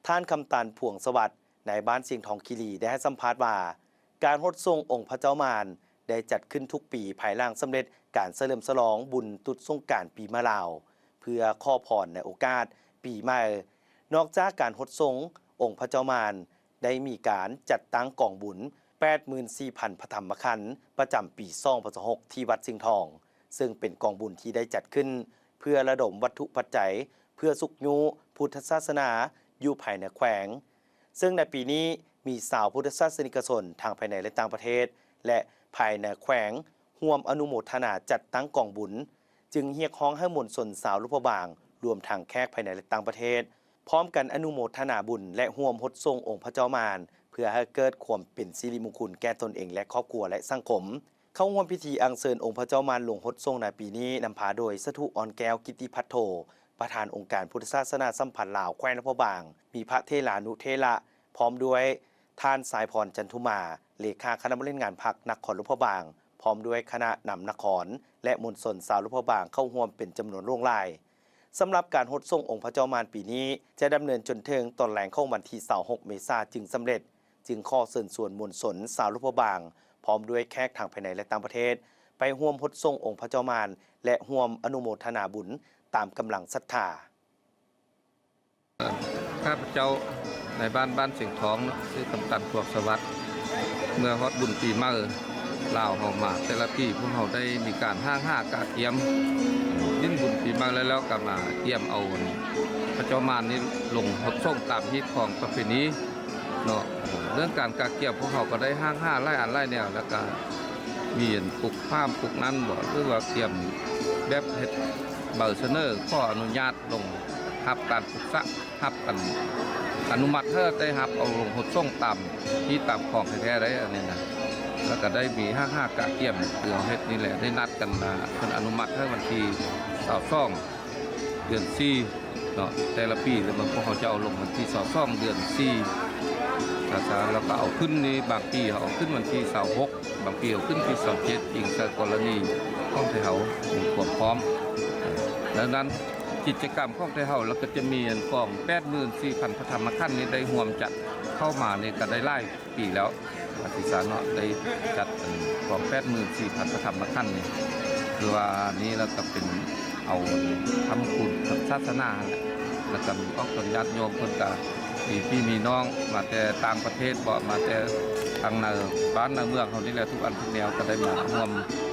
ທ່ານ ຄຳຕັນ ພວງສະຫວັດ ນາຍບ້ານຊຽງທອງຄີລີ ໄດ້ໃຫ້ສຳພາດວ່າ ການຫົດສົງອົງພະເຈົ້າມ່ານໄດ້ຈັດຂຶ້ນທຸກປີພາຍຫຼັງສຳເລັດການສະເຫຼີມສະຫຼອງບຸນຕຸດສົງການປີໃໝ່ລາວ ເພື່ອຂໍພອນໃນໂອກາດປີໃໝ່. ນອກຈາກການຫົດສົງອົງພະເຈົ້າມ່ານ, ໄດ້ມີການຈັດຕັ້ງກອງບຸນແປດໝື່ນສີ່ພັນພະທຳມະຂັນ ປະຈຳປີສອງພັນຊາວຫົກ ທີ່ວັດຊຽງທອງ, ເຊິ່ງເປັນກອງບຸນທີ່ໄດ້ຈັດຂຶ້ນເພື່ອລະດົມວັດຖຸປັດໄຈເພື່ອຊຸກຍູ້ພຸດທະສາສະໜາຢູ່ພາຍໃນແຂວງ. ເຊິ່ງໃນປີນີ້ມີຊາວພຸດທະສາສະນິກະຊົນທັງພາຍໃນ ແລະ ຕ່າງປະເທດ ແລະ ພາຍໃນແຂວງ ຮ່ວມອະນຸໂມທະນາຈັດຕັ້ງກອງບຸນ, ຈຶ່ງຮຽກຮ້ອງໃຫ້ມວນຊົນຊາວຫຼວງພະບາງ, ລວມທັງແຂກພາຍໃນ ແລະ ຕ່າງປະເທດ, ພ້ອມກັນອະນຸໂມທະນາບຸນ ແລະ ຮ່ວມຫົດສົງອົງພະເຈົ້າມ່ານ ເພື່ອໃຫ້ເກີດຄວາມເປັນສິລິມຸງຄຸນແກ່ຕົນເອງ ແລະ ຄອບຄົວ ແລະ ສັງຄົມ. ເຂົ້າຮ່ວມພິທີອັນເຊີນອົງພະເຈົ້າມ່ານລົງຫົດສົງໃນປີນີ້ ນຳພາໂດຍສາທຸ ອ່ອນແກ້ວ ກິດຕິພັດໂທ, ປະທານອົງການພຸດທະສາສະໜາສຳພັນລາວແຂວງຫຼວງພະບາງ, ມີພະເຖລານຸເຖລະ, ພ້ອມດ້ວຍທ່ານ ສາຍພອນ ຈັນທຸມາ, ເລຂາຄະນະບໍລິຫານງານພັກນະຄອນຫຼວງພະບາງ, ພ້ອມດ້ວຍຄະນະນຳນະຄອນ ແລະ ມວນຊົນຊາວຫຼວງພະບາງເຂົ້າຮ່ວມເປັນຈຳນວນຫຼວງຫຼາຍ. ສຳລັບການຫົດສົງອົງພະເຈົ້າມ່ານປີນີ້ ຈະດຳເນີນຈົນເຖິງຕອນແລງຂອງວັນທີຊາວຫົກເມສາຈຶ່ງສຳເລັດ. ຈຶ່ງຂໍເຊີນຊວນມວນຊົນຊາວຫຼວງພະບາງ ພ້ອມດ້ວຍແຂກທັງພາຍໃນ ແລະ ຕ່າງປະເທດ ໄປຮ່ວມຫົດສົງອົງພະເຈົ້າມ່ານ ແລະ ຮ່ວມອະນຸໂມທະນາບຸນຕາມກຳລັງສັດທາ. ຂ້າພະເຈົ້ານາຍບ້ານບ້ານຊຽງທອງເນາະ ຊື່ຄຳຕັນ ພວງສະຫວັດ. ເມື່ອຮອດບຸນປີໃໝ່ລາວເຮົາມາ ແຕ່ລະປີພວກເຮົາໄດ້ມີການຫ້າງຫາກະກຽມ ດິນບຸນປີໃໝ່ແລ້ວ ແລ້ວກໍມາກຽມເອົາພະເຈົ້າມ່ານນີ້ລົງຫົດສົງຕາມຮີດຄອງປະເພນີເນາະ. ເລື່ອງການກະກຽມພວກເຮົາກໍໄດ້ຫ້າງຫາຫຼາຍອັນຫຼາຍແນວ ແລ້ວກໍມີອັນປຸກຟາມປຸກນັ້ນບໍ ຫຼືວ່າກຽມແບບເຮັດໃບສະເໜີຂໍອະນຸຍາດລົງຮັບການປຸກສະ ຮັບອັນອະນຸມັດໃຫ້ໄດ້ຮັບເອົາລົງຫົດສົງຕາມຮີດຕາມຄອງແທ້ໆໄດ໋ ອັນນີ້ນະ. ແລ້ວກໍໄດ້ມີຫ້າງຫາກະກຽມ ຄືເຮົາເຮັດນີ້ແຫຼະ ໄດ້ນັດກັນມາ ເພິ່ນອະນຸມັດໃຫ້ວັນທີຊາວສອງ ເດືອນສີ່ເນາະ ແຕ່ລະປີ ແລ້ວມັນພວກເຮົາຈະເອົາລົງວັນທີຊາວສອງ ເດືອນສີ່ ຊາຊາ ແລ້ວກໍເອົາຂຶ້ນນີ້ ບາງປີເຮົາເອົາຂຶ້ນວັນທີຊາວຫົກ ບາງປີເອົາຂຶ້ນທີຊາວເຈັດ ອີງໃສ່ກໍລະນີຂອງໄທເຮົາມີຄວາມພ້ອມ. ດັ່ງນັ້ນ ກິດຈະກຳຂອງໄທເຮົາ ແລ້ວກໍຈະມີອັນກອງແປດໝື່ນສີ່ພັນພະທຳມະຂັນນີ້ ໄດ້ຮ່ວມຈັດເຂົ້າມານີ້ກໍໄດ້ຫຼາຍປີແລ້ວ ອາທິສານເນາະ ໄດ້ຈັດອັນກອງແປດໝື່ນສີ່ພັນພະທຳມະຂັນນີ້ ຄືວ່ານີ້ ແລ້ວກໍເປັນເອົາທຳຄຸນທາງສາສະໜາຫັ້ນແຫຼະ ແລ້ວກໍມີອອກຕົນຍາດໂຍມ ເພິ່ນກໍມີພີ່ມີນ້ອງມາແຕ່ຕ່າງປະເທດບໍ ມາແຕ່ທາງໃນບ້ານໃນເມືອງເຮົານີ້ແຫຼະ ທຸກອັນທຸກແນວ ກໍໄດ້ມາຮ່ວມ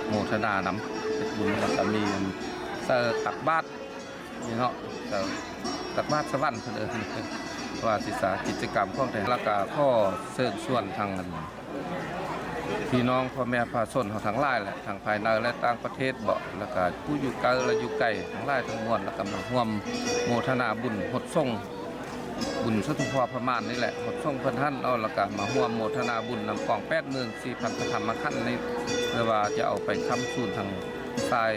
ໂມທະນານຳເຮັດບຸນ. ແລ້ວກໍມີອັນໃສ່ຕັກບາດນີ້ເນາະ ໃສ່ຕັກບາດສະຫວັນເພິ່ນເອີ້ນ ວ່າຊິສາ ກິດຈະກຳຂອງໄທ ແລ້ວກໍຂໍເຊີນຊວນທາງອັນ ພີ່ນ້ອງພໍ່ແມ່ປະຊາຊົນເຮົາທັງຫຼາຍແຫຼະ ທັງພາຍໃນ ແລະ ຕ່າງປະເທດເບາະ ແລ້ວກະຜູ້ຢູ່ໃກ້ ແລະ ຢູ່ໄກທັງຫຼາຍທັງມວນ ແລ້ວກະມາຮ່ວມໂມທະນາບຸນຫົດສົງ ບຸນສະທຸພະມານນີ້ແຫຼະ ຫົດສົງເພິ່ນຫັ້ນເນາະ ແລ້ວກະມາຮ່ວມໂມທະນາບຸນນຳກອງແປດໝື່ນສີ່ພັນພະທຳມະຂັນນີ້ ເພື່ອວ່າຈະເອົາໄປຄ້ຳຊູນທາງສາຍ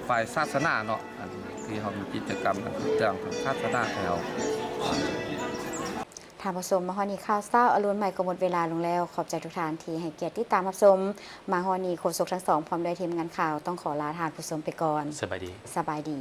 ຝ່າຍສາສະໜາເນາະ ອັນທີ່ເຮົາມີກິດຈະກຳອັນເລື່ອງທາງສາສະໜາໃຫ້ເຮົາ. ທ່ານຜູ້ຊົມ ມາຮອດນີ້ຂ່າວເຊົ້າອະລຸນໃໝ່ກໍໝົດເວລາລົງແລ້ວ. ຂອບໃຈທຸກທ່ານທີ່ໃຫ້ກຽດຕິດຕາມຮັບຊົມ. ມາຮອດນີ້ໂຄສົກທັງສອງ ພ້ອມດ້ວຍທີມງານຂ່າວ ຕ້ອງຂໍລາທ່ານຜູ້ຊົມໄປກ່ອນ. ສະບາຍດີ. ສະບາຍດີ.